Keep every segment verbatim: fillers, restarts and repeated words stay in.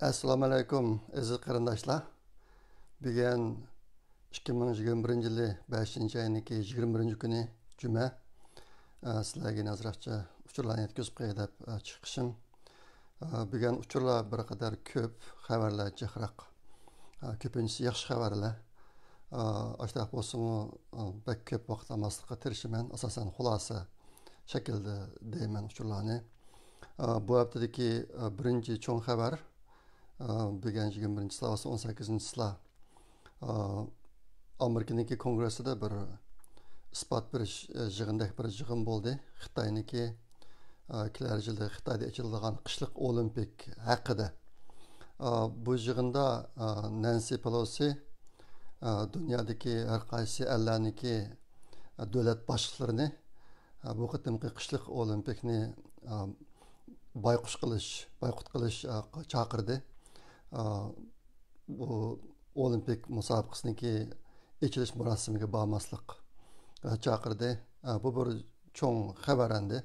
ئەسسالامۇ ئەلەيكۇم، ئەزىز قېرىنداشلار. بۈگۈن ئىككى مىڭ يىگىرمە بىرىنچى يىلى بەشىنچى ئاينىڭكى يىگىرمە بىرىنچى كۈنى، جۈمە. ئە، سىلەرگە يەنە ئازراقچە ئۇچۇرلارنى يەتكۈزۈپ قوياي دەپ، ئە، چىقىشىم. ئە، بۈگۈن ئۇچۇرلار بىر قەدەر كۆپ، خەۋەرلەر جىقراق. ئە، كۆپىنچىسى ياخشى خەۋەرلەر. ئە، ئاشۇنداق بولسىمۇ، ئە، بەك كۆپ ۋاقىت ئالماسلىققا تىرىشىمەن. ئاساسەن خۇلاسە شەكلىدە دەيمەن ئۇچۇرلارنى. ئە، بۇ ھەپتىدىكى، ئە، بىرىنچى چوڭ خەۋەر، ئە، بۈگۈن يىگىرمە بىرىنچى چىسلا بولسا، ئون سەككىزىنچى چىسلا، ئە، ئامېرىكىنىڭكى كونگرېسسىدا بىر ئىسپات بېرىش، ئە، يىغىندەك بىر يىغىن بولدى. خىتاينىڭكى، ئە، كېلەر يىلى خىتايدا ئېچىلىدىغان قىشلىق ئولىمپىك ھەققىدە. ئە، بۇ يىغىندا، ئە، نەنسى پېلوسى، ئە، دۇنيادىكى ھەر قايسى ئەللەرنىڭكى، ئە، دۆلەت باشلىقلىرىنى، ئە، بۇ قېتىمقى قىشلىق ئولىمپىكنى، ئە، بايقۇش قىلىش، بايقۇت قىلىش، ئە، چاقىردى. ئە، بۇ ئولىمپىك مۇسابىقىسىنىڭكى ئېچىلىش مۇراسىمىگە بارماسلىق، ئە، چاقىردى. ئە، بۇ بىر چوڭ خەۋەر ئەمدى.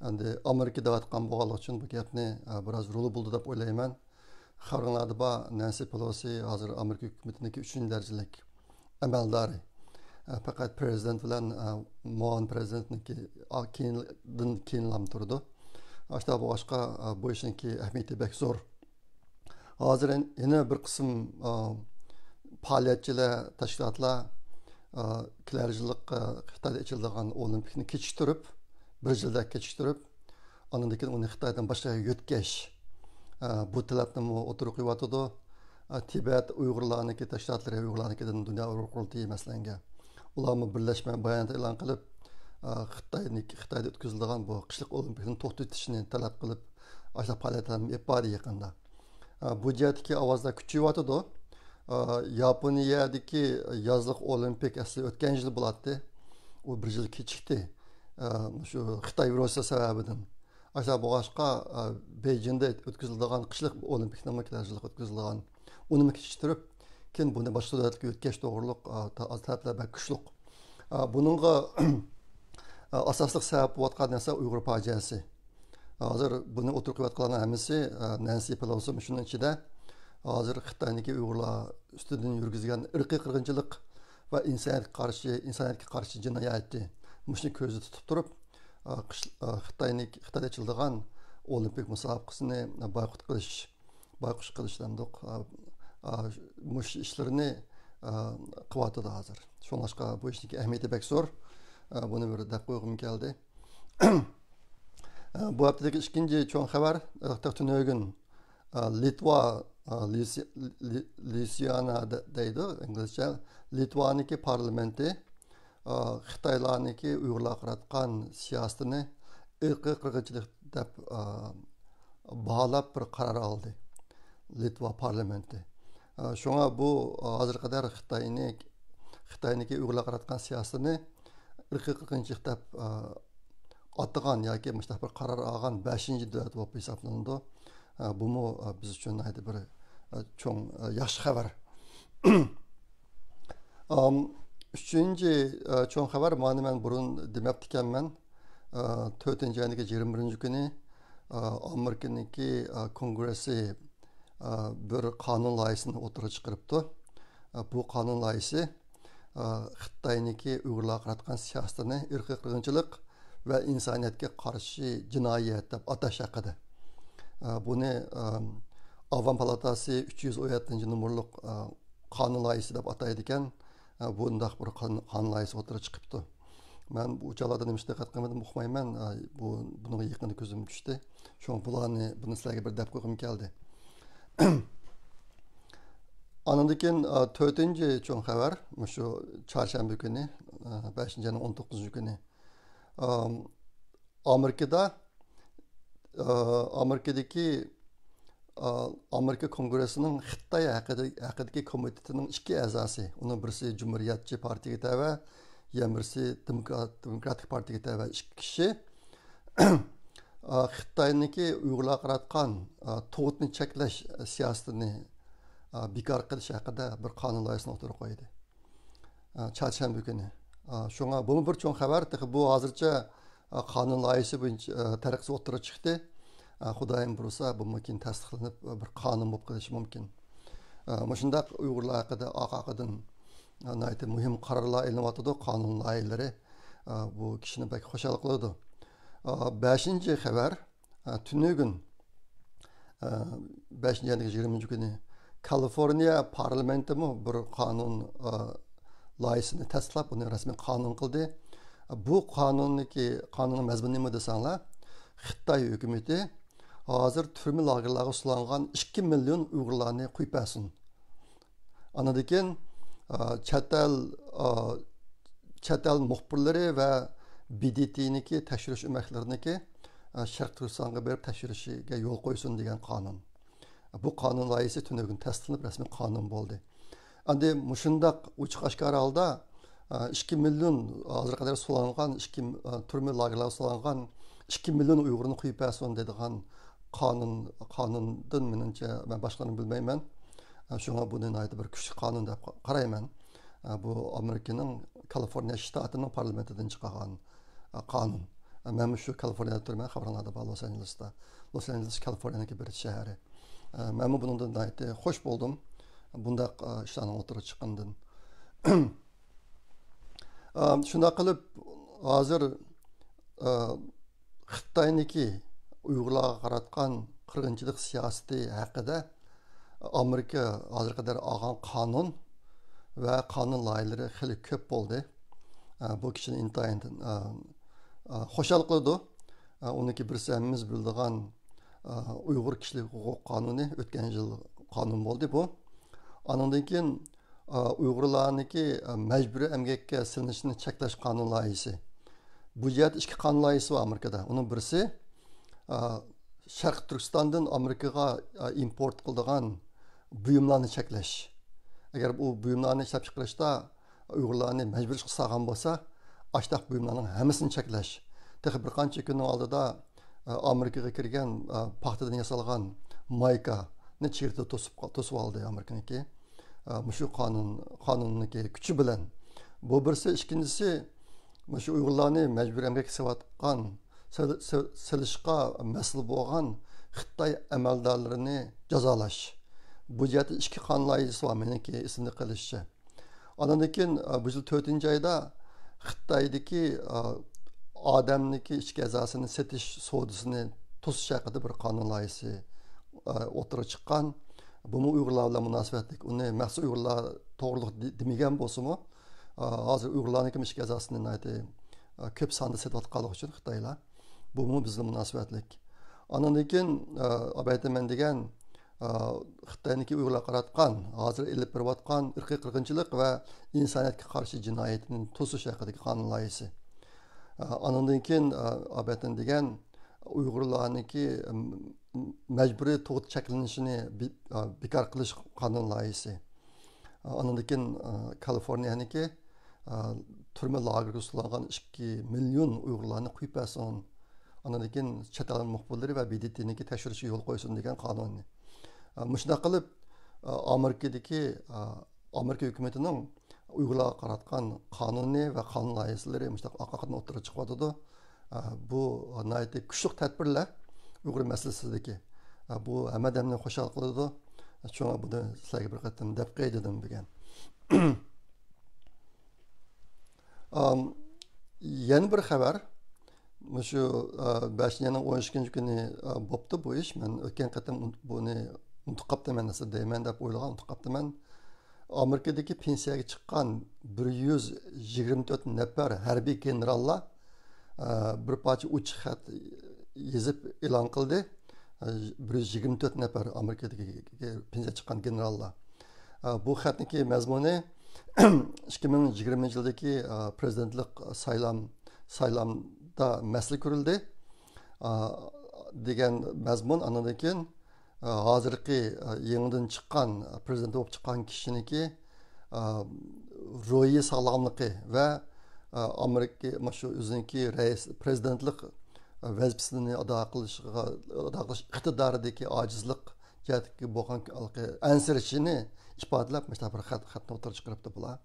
ئەمدى ئامېرىكا دەۋاتقان بولغانلىقى ئۈچۈن بۇ گەپنى، ئە، بىراز رولى بولدى دەپ ئويلايمەن. خەۋىرىڭلاردا بار، نەنسى پېلوسى ھازىر ئامېرىكا ھۆكۈمىتىنىڭكى ئۈچىنچى دەرىجىلىك ئەمەلدارى. ئە، پەقەت پرېزىدېنت بىلەن، ئە، مۇئاۋىن پرېزىدېنتنىڭكى، ئا، كېيىن-، دىن كېيىنلام تۇرىدۇ. ئاشۇنداق بولغاچقا، ئە، بۇ ئىشنىڭكى ئەھمىيىتى بەك زور. ھازىر يەنە بىر قىسىم، ئە، پائالىيەتچىلەر، تەشكىلاتلار، ئە، كېلەر يىللىق، ئە، خىتايدا ئېچىلىدىغان ئولىمپىكنى كېچىكتۈرۈپ، بىر يىلدەك كېچىكتۈرۈپ، ئاندىن كېيىن ئۇنى خىتايدىن باشقا يەرگە يۆتكەش، ئە، بۇ تەلەپنىمۇ ئوتتۇرىغا قويۇۋاتىدۇ. ئە، تىبەت ئۇيغۇرلارنىڭكى تەشكىلاتلىرى، ئۇيغۇرلارنىڭكىدىن دۇنيا ئۇيغۇر قۇرۇلتىيى، مەسىلەن، ئۇلارمۇ بىرلەشمە بايانات ئېلان قىلىپ، ئە، خىتاينى، خىتايدا ئۆتكۈزۈلىدىغان بۇ قىشلىق ئولىمپىكنى توختىتىشنى تەلەپ قىلىپ، ئاشۇنداق پائالىيەتلەرنى ئېلىپ باردى يېقىندا. ئە، بۇ جەھەتتىكى ئاۋازلار كۈچىيىۋاتىدۇ. ئە، ياپونىيەدىكى يازلىق ئولىمپىك ئەسلى ئۆتكەن يىلى بولاتتى. ئۇ بىر يىل كېچىكتى. ئە، شۇ خىتاي ۋىرۇسى سەۋەبىدىن. ئاشۇنداق بولغاچقا، ئە، بېيجىڭدا ئۆتكۈزۈلىدىغان قىشلىق ئولىمپىكنىمۇ كېلەر يىللىق ئۆتكۈزۈلىدىغان، ئۇنىمۇ كېچىكتۈرۈپ، كېيىن بۇنى باشقا دۆلەتكە يۆتكەش توغرۇلۇق، ئە، تا-، تەلەپلەر بەك كۈچلۈك. ئە، بۇنىڭغا، ئە، ئاساسلىق سەۋەب بولۇۋاتقان نەرسە ئۇيغۇر پاجىئەسى. ھازىر بۇنى ئوتتۇرىغا قويۇۋاتقانلارنىڭ ھەممىسى، ئە، نەنسى پېلوسى شۇنىڭ ئىچىدە. ھازىر خىتاينىڭكى ئۇيغۇرلار ئۈستىدىن يۈرگۈزگەن ئىرقىي قىرغىنچىلىق ۋە ئىنسانىيەتكە قارشى، ئىنسانىيەتكە قارشى جىنايەتى، مۇشۇنى كۆزدە تۇتۇپ تۇرۇپ، ئە، قىش-، ئە، خىتاينى، خىتايدا ئېچىلىدىغان ئولىمپىك مۇسابىقىسىنى بايقۇت قىلىش، بايقۇش قىلىش دەمدۇق، ئە، ئە، مۇشۇ ئىشلىرىنى، ئە، قىلىۋاتىدۇ ھازىر. شۇڭلاشقا بۇ ئىشنىڭكى ئەھمىيىتى بەك زور. ئە، بۇنى بىر دەپ قويغۇم كەلدى. ئە، بۇ ھەپتىدىكى ئىككىنچى چوڭ خەۋەر، ئە، تېخى تۈنۈگۈن، ئە، لىتۋا، ئە، لىسي-، لى-، لىسيانا دە-، دەيدۇ ئىنگلىزچە. لىتۋانىكى پارلامېنتى، ئە، خىتايلارنىكى ئۇيغۇرلارغا قاراتقان سىياسىتىنى ئىرقىي قىرغىنچىلىق دەپ، ئە، باھالاپ بىر قارار ئالدى لىتۋا پارلامېنتى. ئە، شۇڭا بۇ، ئە، ھازىرغا قەدەر خىتاينى، خىتاينىڭكى ئۇيغۇرلارغا قاراتقان سىياسىتىنى ئىرقىي قىرغىنچىلىق دەپ، ئە، ئاتىغان ياكى مۇشۇنداق بىر قارار ئالغان بەشىنچى دۆلەت بولۇپ ھېسابلىنىدۇ. ئە، بۇمۇ، ئە، بىز ئۈچۈن ناھايىتى بىر، ئە، چوڭ، ئە، ياخشى خەۋەر. ئام، ئۈچىنچى، ئە، چوڭ خەۋەر، مانا مەن بۇرۇن دېمەپتىكەنمەن. ئە، تۆتىنچى ئاينىڭ يىگىرمە بىرىنچى كۈنى، ئە، ئامېرىكىنىڭكى، ئە، كونگرېسسى، ئە، بىر قانۇن لايىھىسىنى ئوتتۇرىغا چىقىرىپتۇ. ئە، بۇ قانۇن لايىھىسى، ئە، خىتاينىڭكى ئۇيغۇرلارغا قاراتقان سىياسىتىنى ئىرقىي قىرغىنچىلىق ۋە ئىنسانىيەتكە قارشى جىنايەت دەپ ئاتاش ھەققىدە. ئە، بۇنى، ئە، ئاۋام پالاتاسى ئۈچ يۈز ئون يەتتىنچى نومۇرلۇق، ئە، قانۇن لايىھىسى دەپ ئاتايدىكەن. ئە، بۇنداق بىر قان-، قانۇن لايىھىسى ئوتتۇرىغا چىقىپتۇ. مەن بۇ چاغلاردا نېمىشقا دىققەت قىلمىدىم ئۇقمايمەن. ئە، بۇ، بۇنىڭغا يېقىندا كۆزۈم چۈشتى. شۇڭا بۇلارنى، بۇنى سىلەرگە بىر دەپ قويغۇم كەلدى. ئاندىن كېيىن، ئە، تۆتىنچى چوڭ خەۋەر، مۇشۇ چارشەنبە كۈنى، ئە، بەشىنچى ئاينىڭ ئون توققۇزىنچى كۈنى، ئام، ئامېرىكىدا، ئە، ئامېرىكىدىكى، ئە، ئامېرىكا كونگرېسسىنىڭ خىتاي ھەققىدە-، ھەققىدىكى كومىتېتىنىڭ ئىككى ئەزاسى، ئۇنىڭ بىرسى جۇمھۇرىيەتچى پارتىيىگە تەۋە، يەنە بىرسى دېموكرات-، دېموكراتىك پارتىيىگە تەۋە ئىككى كىشى، ئە، خىتاينىڭكى ئۇيغۇرلارغا قاراتقان، ئە، تۇغۇتنى چەكلەش سىياسىتىنى، ئە، بىكار قىلىش ھەققىدە بىر قانۇن لايىھىسىنى ئوتتۇرىغا قويدى. ئە، چارشەنبە كۈنى. ئە، شۇڭا بۇمۇ بىر چوڭ خەۋەر. تېخى بۇ ھازىرچە، ئە، قانۇن لايىھىسى بويىچە، ئە، تەرىقىسى ئوتتۇرىغا چىقتى. ئە، خۇدايىم بۇيرۇسا، بۇمۇ كېيىن تەستىقلىنىپ، بىر قانۇن بولۇپ قېلىشى مۇمكىن. ئە، مۇشۇنداق ئۇيغۇرلار ھەققىدە ئارقا-ئارقىدىن، ئە، ناھايىتى مۇھىم قارارلار ئېلىنىۋاتىدۇ، قانۇن لايىھەلىرى. ئە، بۇ كىشىنى بەك خۇشال قىلىدۇ. ئە، بەشىنچى خەۋەر، ئە، تۈنۈگۈن، ئە، بەشىنچى ئاينىڭ يىگىرمىنچى كۈنى كالىفورنىيە پارلامېنتىمۇ بىر قانۇن، ئە، لايىھىسىنى تەستىقلاپ، ئۇنى رەسمىي قانۇن قىلدى. بۇ قانۇننىڭكى، قانۇننىڭ مەزمۇنى نېمە دېسەڭلار، خىتاي ھۆكۈمىتى ھازىر تۈرمە لاگېرلارغا سولانغان ئىككى مىليون ئۇيغۇرلارنى قويۇپ بەرسۇن. ئاندىن كېيىن، ئا، چەت ئەل، ئا، چەت ئەل مۇخبىرلىرى ۋە ب د ت نىڭكى تەكشۈرۈش ئۆمەكلىرىنىڭكى، ئا، شەرقىي تۈركىستانغا بېرىپ تەكشۈرۈشىگە يول قويسۇن دېگەن قانۇن. بۇ قانۇن لايىھىسى تۈنۈگۈن تەستىقلىنىپ، رەسمىي قانۇن بولدى. ئەمدى مۇشۇنداق ئوچۇق ئاشكارا ھالدا، ئىككى مىليون، ھازىرغا قەدەر سولانغان، ئىككى، تۈرمە لاگېرلارغا سولانغان ئىككى مىليون ئۇيغۇرنى قويۇپ بەرسۇن دەيدىغان قانۇن، قانۇندىن مېنىڭچە، مەن باشقىلارنى بىلمەيمەن. شۇڭا بۇنى ناھايىتى بىر كۈچلۈك قانۇن دەپ قارايمەن. بۇ ئامېرىكىنىڭ كالىفورنىيە شتاتىنىڭ پارلامېنتىدىن چىقارغان قانۇن. مەنمۇ شۇ كالىفورنىيەدە تۇرىمەن، خەۋىرىڭلاردا بار، لوس ئانژېلېستا. لوس ئانژېلېس كالىفورنىيەنىڭكى بىر شەھىرى. مەنمۇ بۇنىڭدىن ناھايىتى خوش بولدۇم. بۇنداق، ئىشلارنىڭ ئوتتۇرىغا چىققىنىدىن. ئا، شۇنداق قىلىپ، ھازىر، ئا، خىتاينىڭكى ئۇيغۇرلارغا قاراتقان قىرغىنچىلىق سىياسىتى ھەققىدە ئامېرىكا ھازىرغا قەدەر ئالغان قانۇن ۋە قانۇن لايىھەلىرى خېلى كۆپ بولدى. ئا، بۇ كىشىنى ئىنتايىن، ئا، ئا، خۇشال قىلىدۇ. ئا، ئۇنىڭكى بىرسى ھەممىمىز بىلىدىغان، ئا، ئۇيغۇر كىشىلىك ھوقۇق قانۇنى، ئۆتكەن يىل قانۇن بولدى بۇ. ئانىڭدىن كېيىن ئۇيغۇرلارنىڭكى مەجبۇرىي ئەمگەككە سېلىنىشىنى چەكلەش قانۇن لايىھىسى. بۇ جەھەتتە ئىككى قانۇن لايىھىسى بار ئامېرىكىدا. ئۇنىڭ بىرسى، شەرقىي تۈركىستاندىن ئامېرىكىغا ئىمپورت قىلىدىغان بۇيۇملارنى چەكلەش. ئەگەر بۇ بۇيۇملارنى ئىشلەپچىقىرىشتا ئۇيغۇرلارنى مەجبۇرىي ئىشقا سالغان بولسا، ئاشتاق بۇيۇملارنىڭ ھەممىسىنى چەكلەش. تېخى بىر قانچە كۈننىڭ ئالدىدا ئامېرىكىغا كىرگەن پاختىدىن ياسالغان مايكانى چېگرىدا توسۇپ، توسۇپ ئالدى ئامېرىكىنىڭكى. مۇشۇ قانۇن، قانۇننىڭكى كۈچى بىلەن. بۇ بىرسى، ئىككىنچىسى، مۇشۇ ئۇيغۇرلارنى مەجبۇرىي ئەمگەككە سېلىۋاتقان، سېلى-، سېلى-، سېلىشقا مەسئۇل بولغان خىتاي ئەمەلدارلىرىنى جازالاش. بۇ جەھەتتە ئىككى قانۇن لايىھىسى بار مېنىڭكى ئېسىمدە قېلىشىچە. ئاندىن كېيىن، بۇ يىل تۆتىنچى ئايدا خىتايدىكى، ئادەمنىڭكى ئىچكى ئەزاسىنى سېتىش سودىسىنى توسۇش ھەققىدە بىر قانۇن لايىھىسى، ئوتتۇرىغا چىققان. بۇمۇ ئۇيغۇرلار بىلەن مۇناسىۋەتلىك. ئۇنى مەخسۇس ئۇيغۇرلار توغرىلىق دېمىگەن بولسىمۇ، ھازىر ئۇيغۇرلارنىڭكى ئىچكى ئەزاسىنى ناھايىتى، كۆپ ساندا سېتىۋاتقانلىقى ئۈچۈن خىتايلار. بۇمۇ بىز بىلەن مۇناسىۋەتلىك. ئاندىن كېيىن، ئابەيتىمەن دېگەن، خىتاينىڭكى ئۇيغۇرلارغا قاراتقان، ھازىر ئېلىپ بېرىۋاتقان ئىرقىي قىرغىنچىلىق ۋە ئىنسانىيەتكە قارشى جىنايەتنى توسۇش ھەققىدىكى قانۇن لايىھىسى. ئانىڭدىن كېيىن، ئابەيتىمەن دېگەن ئۇيغۇرلارنىڭكى مەجبۇرىي تۇغۇت چەكلىنىشىنى بىكار قىلىش قانۇن لايىھىسى. ئانىڭدىن كېيىن، كالىفورنىيەنىڭكى، تۈرمە لاگېرىغا سولانغان ئىككى مىليون ئۇيغۇرلارنى قويۇپ بەرسۇن. ئانىڭدىن كېيىن چەت ئەل مۇخبىرلىرى ۋە ب د ت نىڭكى تەكشۈرۈشىگە يول قويسۇن دېگەن قانۇننى. مۇشۇنداق قىلىپ، ئامېرىكىدىكى، ئامېرىكا ھۆكۈمىتىنىڭ ئۇيغۇرلارغا قاراتقان قانۇنى ۋە قانۇن لايىھەلىرى مۇشۇنداق ئارقا-ئارقىدىن ئوتتۇرىغا چىقىۋاتىدۇ. بۇ ناھايىتى كۈچلۈك تەدبىرلەر ئۇيغۇر مەسىلىسىدىكى. بۇ ھەممە ئادەمنى خۇشال قىلىدۇ. شۇڭا بۇنى سىلەرگە بىر قېتىم دەپ قوياي دېدىم بۈگۈن. ئام، يەنە بىر خەۋەر. مۇشۇ، ئا، بەشىنچى ئاينىڭ ئون ئىككىنچى كۈنى، ئا، بوپتۇ بۇ ئىش. مەن ئۆتكەن قېتىم ئۇن-، بۇنى ئۇنتۇپ قاپتىمەن، نەرسە دەيمەن دەپ ئويلىغان، ئۇنتۇپ قاپتىمەن. ئامېرىكىدىكى پېنسىيەگە چىققان بىر يۈز يىگىرمە تۆت نەپەر ھەربىي گېنېراللار، ئا، بىر پارچە ئوچۇق خەت يېزىپ ئېلان قىلدى. ئا، بىر يۈز يىگىرمە تۆت نەپەر ئامېرىكىدىكى پېنسىيەگە چىققان گېنېراللار. ئا، بۇ خەتنىڭكى مەزمۇنى ئىككى مىڭ يىگىرمىنچى يىلدىكى، ئا، پرېزىدېنتلىق سايلام، سايلامدا مەسىلە كۆرۈلدى، ئا، دېگەن مەزمۇن. ئاندىن كېيىن، ئا، ھازىرقى، ئا، يېڭىدىن چىققان، ئا، پرېزىدېنت بولۇپ چىققان كىشىنىڭكى، ئا، روھىي ساغلاملىقى ۋە، ئا، ئامېرىكا مۇشۇ ئۆزىنىڭكى رەئىس، پرېزىدېنتلىق ۋەزىپىسىنى ئادا قىلىشىغا، ئادا قىلىش ئىقتىدارىدىكى ئاجىزلىق جەھەتتىكى بولغان ئەنسىرىشىنى ئىپادىلەپ، مۇشۇنداق بىر خەت، خەتنى ئوتتۇرىغا چىقىرىپتۇ بۇلار.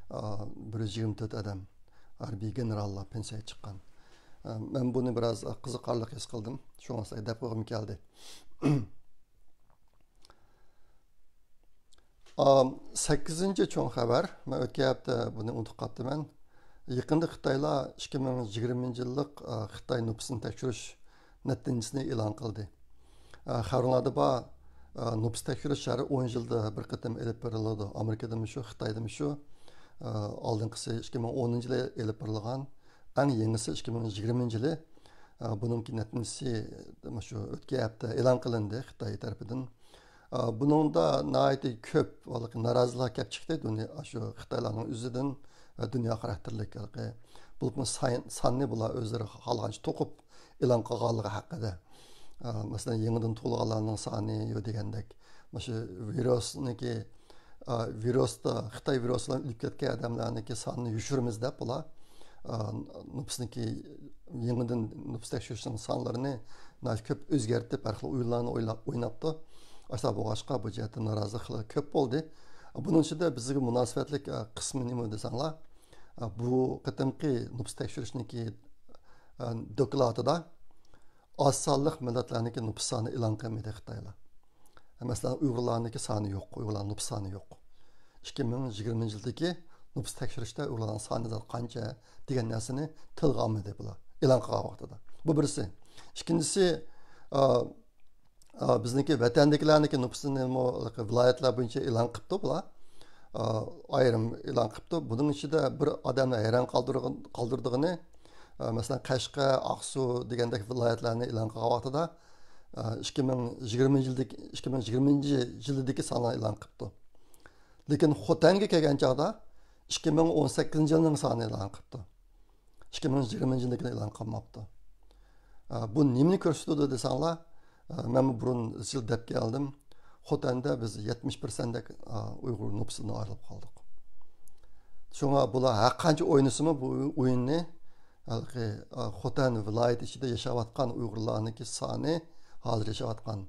ئا، بىر يۈز يىگىرمە تۆت ئادەم، ھەربىي گېنېراللار پېنسىيەگە چىققان. مەن بۇنى بىراز قىزىقارلىق ھېس قىلدىم. شۇڭا سىلەرگە دەپ قويغۇم كەلدى. ئا، سەككىزىنچى چوڭ خەۋەر، مەن ئۆتكەن ھەپتە بۇنى ئۇنتۇپ قاپتىمەن. يېقىندا خىتايلار ئىككى مىڭ يىگىرمىنچى يىللىق، ئا، خىتاي نوپۇسىنى تەكشۈرۈش نەتىجىسىنى ئېلان قىلدى. ئا، خەۋىرىڭلاردا بار، ئا، نوپۇس تەكشۈرۈش ھەر ئون يىلدا بىر قېتىم ئېلىپ بېرىلىدۇ. ئامېرىكىدىمۇ شۇ، خىتايدىمۇ شۇ. ئا، ئالدىنقىسى ئىككى مىڭ ئونىنچى يىلى ئېلىپ بېرىلغان، ئەڭ يېڭىسى ئىككى مىڭ يىگىرمىنچى يىلى. ئا، بۇنىڭكى نەتىجىسى مۇشۇ ئۆتكەن ھەپتە ئېلان قىلىندى خىتاي تەرىپىدىن. ئا، بۇنىڭدا ناھايىتى كۆپ ھېلىقى نارازىلار كەپ چىقتى. دۇنيا، شۇ خىتايلارنىڭ ئۆزىدىن ۋە دۇنيا خاراكتېرلىك ھېلىقى، بولۇپمۇ سان-، ساننى بۇلار ئۆزلىرى خالىغانچە توقۇپ ئېلان قىلغانلىقى ھەققىدە. ئا، مەسىلەن، يېڭىدىن تۇغۇلغانلارنىڭ سانى يو دېگەندەك. مۇشۇ ۋىرۇسنىڭكى، ئا، ۋىرۇستا، خىتاي ۋىرۇسى بىلەن ئۆلۈپ كەتكەن ئادەملەرنىڭكى سانىنى يوشۇرىمىز دەپ بۇلار، ئا، نوپۇسنىڭكى يېڭىدىن نوپۇس تەكشۈرۈشنىڭ سانلىرىنى ناھايىتى كۆپ ئۆزگەرتىپ، ھەر خىل ئويۇنلارنى ئويلا-، ئويناپتۇ. ئاشۇنداق بولغاچقا، بۇ جەھەتتە نارازىلىق خېلى كۆپ بولدى. بۇنىڭ ئىچىدە بىزگە مۇناسىۋەتلىك، ئە، قىسمى نېمە دېسەڭلار، ئە، بۇ قېتىمقى نوپۇس تەكشۈرۈشنىڭكى، ئە، دوكلاتىدا ئاز سانلىق مىللەتلەرنىڭكى نوپۇس سانى ئېلان قىلمىدى خىتايلار. مەسىلەن، ئۇيغۇرلارنىڭكى سانى يوق، ئۇيغۇرلارنىڭ نوپۇس سانى يوق. ئىككى مىڭ يىگىرمىنچى يىلدىكى نوپۇس تەكشۈرۈشتە ئۇيغۇرلارنىڭ سانى قانچە دېگەن نەرسىنى تىلغا ئالمىدى بۇلار، ئېلان قىلغان ۋاقتىدا. بۇ بىرسى. ئىككىنچىسى، ئا، ئا، بىزنىڭكى ۋەتەندىكىلەرنىڭكى نوپۇسىنىمۇ ۋىلايەتلەر بويىچە ئېلان قىپتۇ بۇلار. ئا، ئايرىم ئېلان قىپتۇ. بۇنىڭ ئىچىدە بىر ئادەمنى ھەيران قالدۇرغان-، قالدۇرىدىغىنى، ئا، مەسىلەن، قەشقەر، ئاقسۇ دېگەندەك ۋىلايەتلەرنى ئېلان قىلغان ۋاقتىدا، ئا، ئىككى مىڭ يىگىرمىنچى يىلدىكى، ئىككى مىڭ يىگىرمىنچى يىلىدىكى سانلارنى ئېلان قىپتۇ. لېكىن خوتەنگە كەلگەن چاغدا ئىككى مىڭ ئون سەككىزىنچى يىلنىڭ سانىنى ئېلان قىپتۇ. ئىككى مىڭ يىگىرمىنچى يىلدىكىنى ئېلان قىلماپتۇ. ئا، بۇ نېمىنى كۆرسىتىدۇ دېسەڭلار، ئا، مەنمۇ بۇرۇن ئىزچىل دەپ كەلدىم. خوتەندە بىز يەتمىش پىرسەنتتەك، ئا، ئۇيغۇر نوپۇسىدىن ئايرىلىپ قالدۇق. شۇڭا بۇلار ھەر قانچە ئوينىسىمۇ بۇ ئويۇننى، ھېلىقى، ئا، خوتەن ۋىلايىتى ئىچىدە ياشاۋاتقان ئۇيغۇرلارنىڭكى سانى، ھازىر ياشاۋاتقان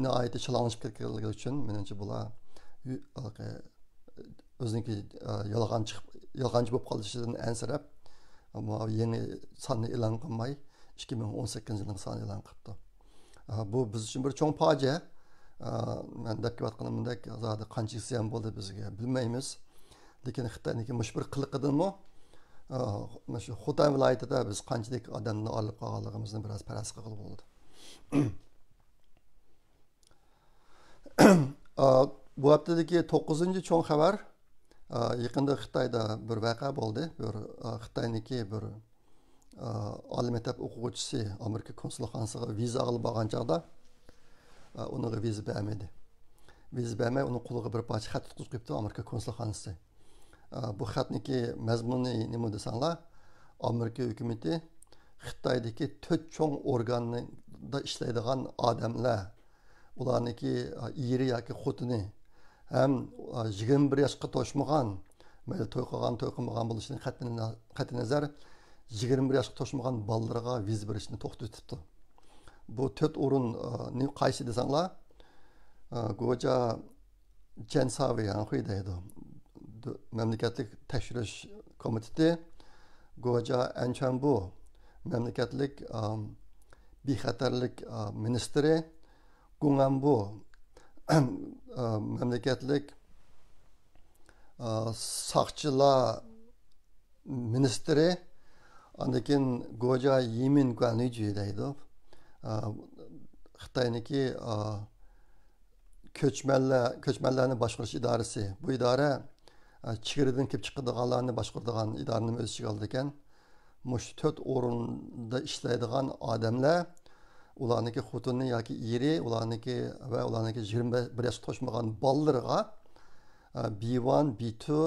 ناھايىتى چالاڭلىشىپ كەتكەنلىكى ئۈچۈن، مېنىڭچە بۇلار يۈ-، ھېلىقى ئۆزىنىڭكى، ئە، يالغان چىقىپ، يالغانچى بولۇپ قالىشىدىن ئەنسىرەپ، ماۋۇ يېڭى ساننى ئېلان قىلماي، ئىككى مىڭ ئون سەككىزىنچى يىلنىڭ سانىنى ئېلان قىپتۇ. ئە، بۇ بىز ئۈچۈن بىر چوڭ پاجىئە. ئە، مەن دەپ كېلىۋاتقىنىمدەك، زادى قانچە زىيان بولدى بىزگە بىلمەيمىز. لېكىن خىتاينىڭكى مۇشۇ بىر قىلىقىدىنمۇ، ئە، مۇشۇ خوتەن ۋىلايىتىدە بىز قانچىلىك ئادەمدىن ئايرىلىپ قالغانلىقىمىزنى بىراز پەرەز قىلغىلى بولىدۇ. ئا، بۇ ھەپتىدىكى توققۇزىنچى چوڭ خەۋەر، ئا، يېقىندا خىتايدا بىر ۋەقە بولدى. بىر، ئا، خىتاينىڭكى بىر، ئا، ئالىي مەكتەپ ئوقۇغۇچىسى ئامېرىكا كونسۇلخانىسىغا ۋىزا ئالغىلى بارغان چاغدا، ئا، ئۇنىڭغا ۋىزا بەرمىدى. ۋىزا بەرمەي، ئۇنىڭ قولىغا بىر پارچە خەت تۇتقۇزۇپ قويۇپتۇ ئامېرىكا كونسۇلخانىسى. ئا، بۇ خەتنىڭكى مەزمۇنى نېمە دېسەڭلار، ئامېرىكا ھۆكۈمىتى خىتايدىكى تۆت چوڭ ئورگاندا ئىشلەيدىغان ئادەملەر، ئۇلارنىڭكى، ئا، ئېرى ياكى خوتۇنى ھەم، ئا، يىگىرمە بىر ياشقا توشمىغان، مەيلى توي قىلغان، توي قىلمىغان بولۇشىدىن قەتئىينە-، قەتئىينەزەر، يىگىرمە بىر ياشقا توشمىغان بالىلىرىغا ۋىزا بېرىشنى توختىتىپتۇ. بۇ تۆت ئورۇن، ئا، نى-، قايسى دېسەڭلار، ئا، گوجا جەنساۋى ياڭخۇي دەيدۇ. دۆ-، مەملىكەتلىك تەكشۈرۈش كومىتېتى، گوجا ئەنچۈەنبۇ مەملىكەتلىك، ئام، بىخەتەرلىك، ئا، مىنىستىرى، گۇڭئەنبۇ، ئا، مەملىكەتلىك، ئا، ساقچىلار مىنىستىرى، ئاندىن كېيىن گوجا يىمىن گۇەنلىجۈ دەيدۇ. ئا، خىتاينىڭكى، ئا، كۆچمەنلەر، كۆچمەنلەرنى باشقۇرۇش ئىدارىسى. بۇ ئىدارە، ئە، چېگرىدىن كېلىپ چىقىدىغانلارنى باشقۇرىدىغان ئىدارىنىمۇ ئۆز ئىچىگە ئالىدىكەن. مۇشۇ تۆت ئورۇندا ئىشلەيدىغان ئادەملەر، ئۇلارنىڭكى خوتۇنى ياكى ئېرى، ئۇلارنىڭكى ۋە ئۇلارنىڭكى يىگىرمە بىر ياشقا توشمىغان بالىلىرىغا، ئە، بى ۋان، بى تۇ،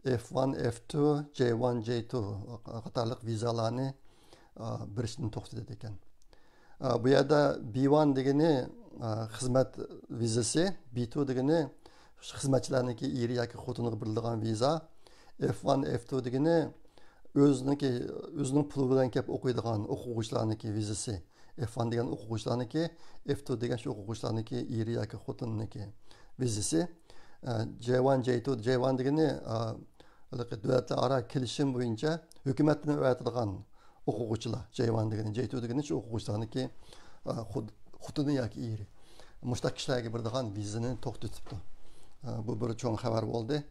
ئېف ۋان، ئېف تۇ، جەي ۋان، جەي تۇ قاتارلىق ۋىزالارنى، ئا، بېرىشتىن توختىتىدىكەن. ئا، بۇ يەردە بى ۋان دېگىنى، ئا، خىزمەت ۋىزىسى، بى تۇ دېگىنى خىزمەتچىلەرنىڭكى ئېرى ياكى خوتۇنىغا بېرىلىدىغان ۋىزا، ئېف ۋان، ئېف تۇ دېگىنى ئۆزىنىڭكى، ئۆزىنىڭ پۇلى بىلەن كەپ ئوقۇيدىغان ئوقۇغۇچىلارنىڭكى ۋىزىسى. ئېف ۋان دېگەن ئوقۇغۇچىلارنىڭكى، ئېف تۇ دېگەن شۇ ئوقۇغۇچىلارنىڭكى ئېرى ياكى خوتۇنىنىڭكى ۋىزىسى. ئە، جەي ۋان، جەي تۇ، جەي ۋان دېگىنى، ئە، ھېلىقى دۆلەتلەر ئارا كېلىشىم بويىچە ھۆكۈمەتتىن ئەۋەتىدىغان ئوقۇغۇچىلار، جەيۋان دېگىنى، جەيتۇ دېگىنى شۇ ئوقۇغۇچىلارنىڭكى، ئە، خۇد-، خوتۇنى ياكى ئېرى. مۇشتاق كىشىلەرگە بېرىدىغان ۋىزىنى توختىتىپتۇ. ئە، بۇ بىر چوڭ خەۋەر بولدى.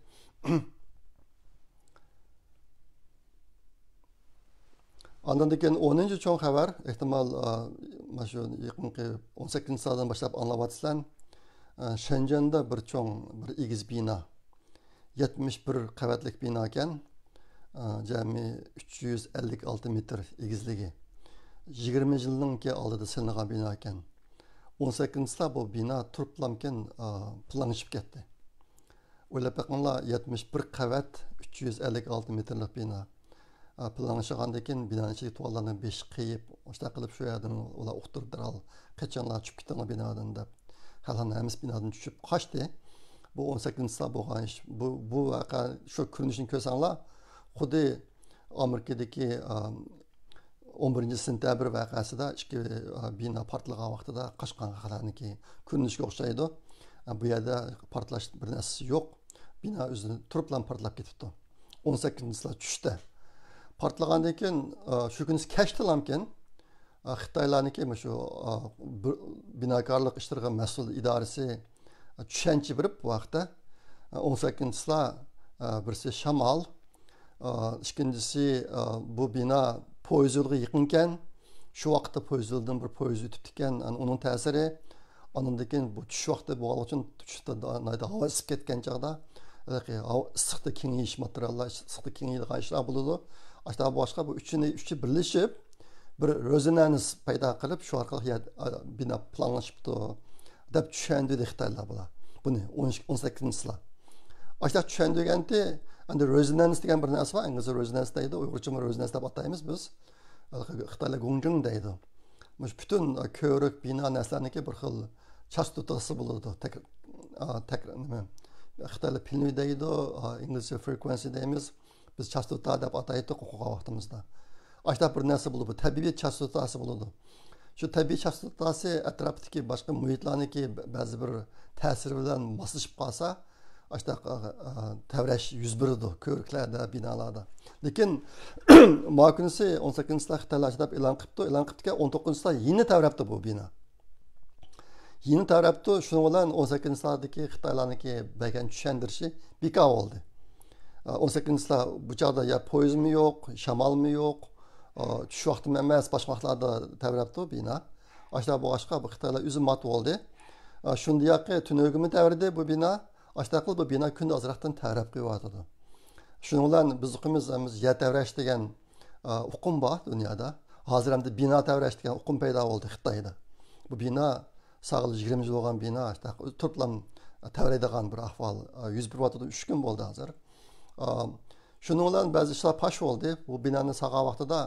ئاندىن كېيىن ئونىنچى چوڭ خەۋەر، ئېھتىمال، ئا، مانا شۇ يېقىنقى ئون سەككىزىنچى سائەتتىن باشلاپ ئاڭلاۋاتىسىلەر. ئا، شەنجەندە بىر چوڭ، بىر ئېگىز بىنا، يەتمىش بىر قەۋەتلىك بىنا ئىكەن. ئا، جەمئىي ئۈچ يۈز ئەللىك ئالتە مېتىر ئېگىزلىكى. يىگىرمە يىلنىڭكى ئالدىدا سېلىنغان بىنا ئىكەن. ئون سەككىزىنچى سائەت بۇ بىنا تۇرۇپلامكەن، ئا، پىلانلىشىپ كەتتى. ئويلاپ بېقىڭلار، يەتمىش بىر قەۋەت، ئۈچ يۈز ئەللىك ئالتە مېتىرلىق بىنا. ئا، پىلانلىشىلغاندىن كېيىن بىنانىڭ ئىچىدىكى تۇغانلارنىڭ بېشى قېيىپ، ئاشۇنداق قىلىپ شۇ يەردىن ئۇلار ئۇقتۇرۇپ دەرھال، «قېچىڭلار، چۈشۈپ كېتىڭلار بىنادىن» دەپ. خەلقنىڭ ھەممىسى بىنادىن چۈشۈپ قاچتى. بۇ ئون سەككىزىنچى سائەت بولغان ئىش. بۇ، بۇ ۋەقە، شۇ كۆرۈنۈشنى كۆرسەڭلار، خۇددى ئامېرىكىدىكى، ئا، ئون بىرىنچى سېنتەبىر ۋەقەسىدە ئىككى، ئا، بىنا پارتلىغان ۋاقتىدا قاچقان خەلقنىڭكى كۆرۈنۈشىگە ئوخشايدۇ. ئا، بۇ يەردە پارتلاش بىر نەرسىسى يوق. بىنا ئۆزىدىن تۇرۇپلا پارتلاپ كېتىپتۇ. ئون سەككىزىنچى سائەت چۈشتە. پارتلىغاندىن كېيىن، ئا، شۇ كۈنى كەچتىلامكەن، ئا، خىتايلارنىڭكى مۇشۇ، ئا، بىر، بىناكارلىق ئىشلىرىغا مەسئۇل ئىدارىسى، ئا، چۈشەنچە بېرىپ، بۇ ھەقتە، ئا، ئون سەككىزىنچى سائەت، ئا، بىرسى شامال، ئا، ئىككىنچىسى، ئا، بۇ بىنا پويىز يولىغا يېقىنكەن، شۇ ۋاقىتتا پويىز يولىدىن بىر پويىز ئۆتۈپتىكەن، ئەنە ئۇنىڭ تەسىرى. ئاندىن كېيىن بۇ چۈش ۋاقتى بولغانلىقى ئۈچۈن، چۈشتە دا-، ناھايىتى ھاۋا ئىسسىپ كەتكەن چاغدا، ھېلىقى ھاۋا ئىسسىقتا كېڭىيىش، ماتېرىياللار ئىسسىقتا كېڭىيىدىغان ئىشلار بولىدۇ. ئاشۇنداق بولغاچقا بۇ ئۈچىنى، ئۈچى بىرلىشىپ، بىر رېزونانس پەيدا قىلىپ، شۇ ئارقىلىق يەر، ئا، بىنا پىلانلىشىپتۇ، دەپ چۈشەندۈردى خىتايلار بۇلار. بۇنى ئون ئىككى، ئون سەككىزىنچى سائەت. ئاشۇنداق چۈشەندۈرگەنتى، ئەندى رېزونانس دېگەن بىر نەرسە بار، ئىنگلىزچە رېزونانس دەيدۇ، ئۇيغۇرچىمۇ رېزونانس دەپ ئاتايمىز بىز. خىتايلار گۇڭجىڭ دەيدۇ. مۇشۇ پۈتۈن، ئا، كۆۋرۈك، بىنا نەرسىلەرنىڭكى بىر خىل چاستوتاسى بولىدۇ. تەك-، ئا، تەك-، نېمە، خىتايلار پىنۋى دەيدۇ، ئا، ئىنگلىزچە فرېكۋېنسى دەيمىز. بىز چاستوتا دەپ ئاتايتتۇق ئوقۇغان ۋاقتىمىزدا. ئاشۇنداق بىر نەرسە بولىدۇ، بۇ تەبىئىي چاستوتاسى بولىدۇ. شۇ تەبىئىي چاستوتاسى ئەتراپتىكى باشقا مۇھىتلارنىڭكى بە-، بەزى بىر تەسىرى بىلەن ماسلىشىپ قالسا، ئاشۇنداق، ئا، ئا، تەۋرەش يۈز بېرىدۇ كۆۋرۈكلەردە، بىنالاردا. لېكىن ما كۈنىسى ئون سەككىزىنچى سائەت خىتايلار ئاشۇنداق ئېلان قىپتۇ، ئېلان قىپتىكەن، ئون توققۇزىنچى سائەت يەنە تەۋرەپتۇ بۇ بىنا. يېڭى تەۋرەپتۇ، شۇنىڭ بىلەن ئون سەككىزىنچى سائەتتىكى خىتايلارنىڭكى بەرگەن چۈشەندۈرۈشى بىكار بولدى. ئون سەككىزىنچى سائەت بۇ چاغدا يا پويىزمۇ يوق، شامالمۇ يوق، چۈش ۋاقتىمۇ ئەمەس، باشقا ۋاقىتلاردا تەۋرەپتۇ بىنا. ئاشۇنداق بولغاچقا، بۇ خىتايلار ئۆزى مات بولدى. شۇندىياقى تۈنۈگۈنمۇ تەۋرىدى بۇ بىنا. ئاشۇنداق قىلىپ بۇ بىنا كۈندە ئازراقتىن تەۋرەپ قويۇۋاتىدۇ. شۇنىڭ بىلەن بىز ئۇقىمىز، يەر تەۋرەش دېگەن ئا، ئۇقۇم بار دۇنيادا. ھازىر ئەمدى بىنا تەۋرەش دېگەن ئۇقۇم پەيدا بولدى خىتايدا. بۇ بىنا ساغلى يىگىرمە يىل بولغان بىنا، تۇرۇپلا تەۋرەيدىغان بىر ئەھۋال، ئا، يۈز بېرىۋاتىدۇ. ئۈچ كۈن بولدى ھازىر. ئا، شۇنىڭ بىلەن بەزى ئىشلار پاش بولدى. بۇ بىنانى سالغان ۋاقتىدا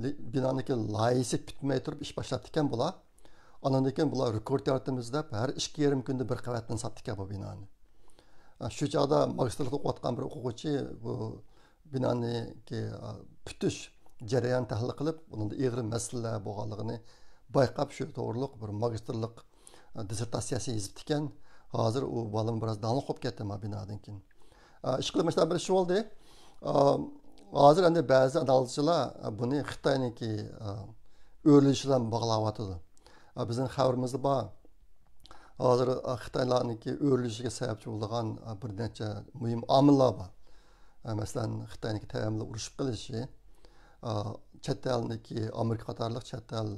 لى-، بىنانىڭكى لايىھىسى پۈتمەي تۇرۇپ ئىش باشلاپتىكەن بۇلار. ئاندىن كېيىن بۇلار رېكورت يارىتىمىز دەپ، ھەر ئىككى يېرىم كۈندە بىر قەۋەتتىن ساتتىكەن بۇ بىنانى. ئا، شۇ چاغدا ماگىستىرلىقتا ئوقۇۋاتقان بىر ئوقۇغۇچى بۇ بىنانىڭكى، ئا، پۈتۈش جەريانىنى تەھلىل قىلىپ، ئۇنىڭدا ئېغىر مەسىلىلەر بولغانلىقىنى بايقاپ، شۇ توغرۇلۇق بىر ماگىستىرلىق، ئا، دىسسېرتاتسىيەسى يېزىپتىكەن. ھازىر ئۇ بالىمۇ بىراز داڭلىق بولۇپ كەتتى مانا بىنادىن كېيىن. ئا، ئىشقىلىپ مۇشۇنداق بىر ئىش بولدى. ئا، ھازىر ئەمدى بەزى ئانالىزچىلار، ئا، بۇنى خىتاينىڭكى، ئا، ئۆرلىشى بىلەن باغلاۋاتىدۇ. ئا، بىزنىڭ خەۋىرىمىزدە بار. ھازىر، ئا، خىتايلارنىڭكى ئۆرلىشىگە سەۋەبچى بولىدىغان، ئا، بىر نەچچە مۇھىم ئامىللار بار. ئا، مەسىلەن، خىتاينىڭكى تەۋەملىك ئۇرۇشۇپ قېلىشى، ئا، چەت ئەلنىڭكى، ئامېرىكا قاتارلىق چەت ئەل،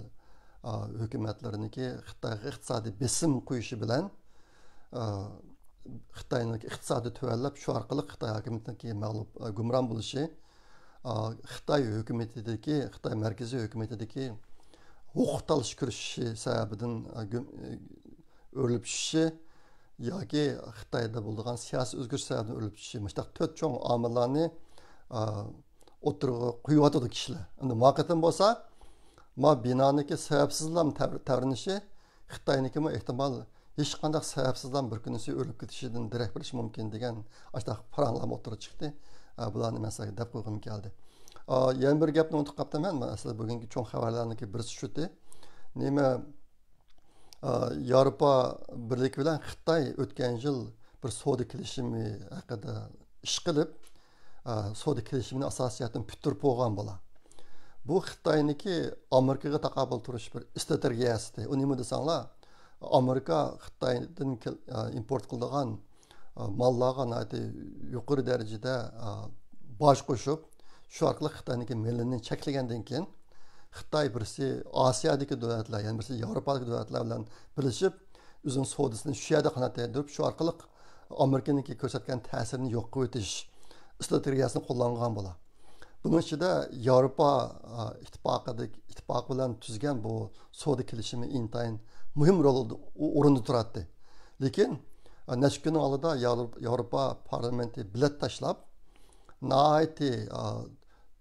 ئا، ھۆكۈمەتلىرىنىڭكى خىتايغا ئىقتىسادىي بېسىم قويۇشى بىلەن، ئا، خىتاينىڭكى ئىقتىسادى تۆۋەنلەپ، شۇ ئارقىلىق خىتاي ھاكىمىيىتىنىڭكى مەغلۇپ، ئا، گۇمران بولۇشى، ئا، خىتاي ھۆكۈمىتىدىكى، خىتاي مەركىزىي ھۆكۈمىتىدىكى ھوقۇق تالىشىش كۈرىشى سەۋەبىدىن، ئا، گۈم-، ئۆرۈلۈپ چۈشۈشى ياكى خىتايدا بولىدىغان سىياسىي ئۆزگىرىش سەۋەبىدىن ئۆرۈلۈپ چۈشۈشى، مۇشۇنداق تۆت چوڭ ئامىللارنى، ئا، ئوتتۇرىغا قويۇۋاتىدۇ كىشىلەر. ئەمدى ما قېتىم بولسا، ما بىنانىڭكى سەۋەبسىزلا تەۋر-، تەۋرىنىشى خىتاينىڭكىمۇ ئېھتىمال ھېچقانداق سەۋەبسىزلا بىر كۈنىسى ئۆرۈلۈپ كېتىشىدىن دېرەك بېرىشى مۇمكىن دېگەن ئاشۇنداق پاراڭلارمۇ ئوتتۇرىغا چىقتى. ئا، بۇلارنى مەن سىلەرگە دەپ قويغۇم كەلدى. ئا، يەنە بىر گەپنى ئۇنتۇپ قاپتىمەن. مەن ئەسلىدە بۈگۈنكى چوڭ خەۋەرلەرنىڭكى بىرسى شۇتى. نېمە، ئا، ياۋروپا بىرلىكى بىلەن خىتاي ئۆتكەن يىل بىر سودا كېلىشىمى ھەققىدە ئىش قىلىپ، ئا، سودا كېلىشىمىنى ئاساسىي جەھەتتىن پۈتتۈرۈپ بولغان بۇلار. بۇ خىتاينىڭكى ئامېرىكىغا تاقابىل تۇرۇش بىر ئىستراتېگىيەسى. ئۇ نېمە دېسەڭلار، ئامېرىكا خىتايدىن كېل-، ئىمپورت قىلىدىغان ماللارغا ناھايىتى يۇقىرى دەرىجىدە باج قوشۇپ، شۇ ئارقىلىق خىتاينىڭكى مېلىنى چەكلىگەندىن كېيىن، خىتاي بىرسى ئاسىيادىكى دۆلەتلەر، يەنە بىرسى ياۋروپادىكى دۆلەتلەر بىلەن بىرلىشىپ، ئۆزىنىڭ سودىسىنى شۇ يەردە قانات يايدۇرۇپ، شۇ ئارقىلىق ئامېرىكىنىڭكى كۆرسەتكەن تەسىرىنى يوق قىلىۋېتىش ئىستراتېگىيەسىنى قوللانغان بولا. بۇنىڭ ئىچىدە ياۋروپا، ئا، ئىتتىپاقىدىكى، ئىتتىپاقى بىلەن تۈزگەن بۇ سودا كېلىشىمى ئىنتايىن مۇھىم رول، ئورۇندا تۇراتتى. لېكىن، ئا، نەچچە كۈننىڭ ئالدىدا ياۋرو-، ياۋروپا پارلامېنتى بېلەت تاشلاپ، ناھايىتى، ئا،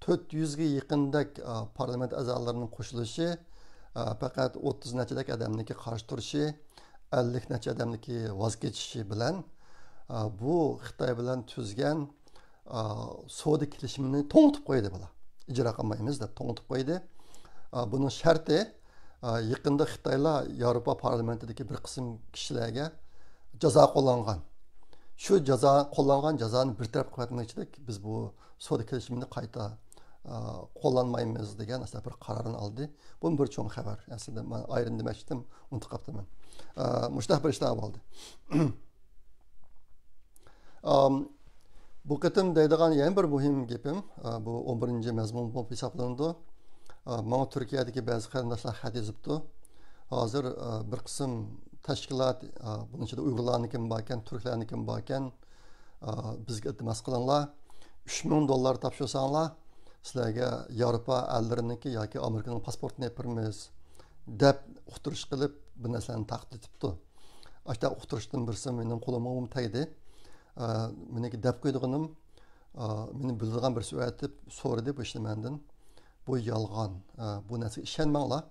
تۆت يۈزگە يېقىندەك، ئا، پارلامېنت ئەزالىرىنىڭ قوشۇلۇشى، ئا، پەقەت ئوتتۇز نەچچىدەك ئادەمنىڭكى قارشى تۇرۇشى، ئەللىك نەچچە ئادەمنىڭكى ۋاز كېچىشى بىلەن، ئا، بۇ خىتاي بىلەن تۈزگەن، ئا، سودا كېلىشىمىنى توڭتۇپ قويدى بۇلار. ئىجرا قىلمايمىز دەپ توڭتۇپ قويدى. ئا، بۇنىڭ شەرتى، ئا، يېقىندا خىتايلار ياۋروپا پارلامېنتىدىكى بىر قىسىم كىشىلەرگە جازا قوللانغان. شۇ جازا، قوللانغان جازانى بىر تەرەپ قىلىۋەتمەكچىلىك، بىز بۇ سودا كېلىشىمىنى قايتا، ئا، قوللانمايمىز دېگەن ئەسلى بىر قارارنى ئالدى. بۇمۇ بىر چوڭ خەۋەر. ئەسلىدە مەن ئايرىم دېمەكچىدىم، ئۇنتۇپ قاپتىمەن. ئا، مۇشۇنداق بىر ئىشلار بولدى. ئام، بۇ قېتىم دەيدىغان يەنە بىر مۇھىم گېپىم، ئا، بۇ ئون بىرىنچى مەزمۇن بولۇپ ھېسابلىنىدۇ. ئا، ماڭا تۈركىيەدىكى بەزى قېرىنداشلار خەت يېزىپتۇ. ھازىر، ئا، بىر قىسىم تەشكىلات، ئا، بۇنىڭ ئىچىدە ئۇيغۇرلارنىڭكىمۇ باركەن، تۈركلەرنىڭكىمۇ باركەن، ئا، بىزگە ئىلتىماس قىلىڭلار. ئۈچ مىڭ دوللار تاپشۇرساڭلار، سىلەرگە ياۋروپا ئەللىرىنىڭكى ياكى ئامېرىكىنىڭ پاسپورتىنى ئېپىرىمىز، دەپ ئۇقتۇرۇش قىلىپ، بىر نەرسىلەرنى تارقىتىپ ئۇقتۇرۇشتىن بىرسى مېنىڭ قولۇمغىمۇ تەگدى. ئا، مېنىڭكى دەپ قويىدىغىنىم، ئا، مېنى بىلىدىغان بىرسى ئۇ ئېيتىپ سورىدى بۇ ئىشنى مەندىن. بۇ يالغان. ئا، بۇ نەرسىگە ئىشەنمەڭلار.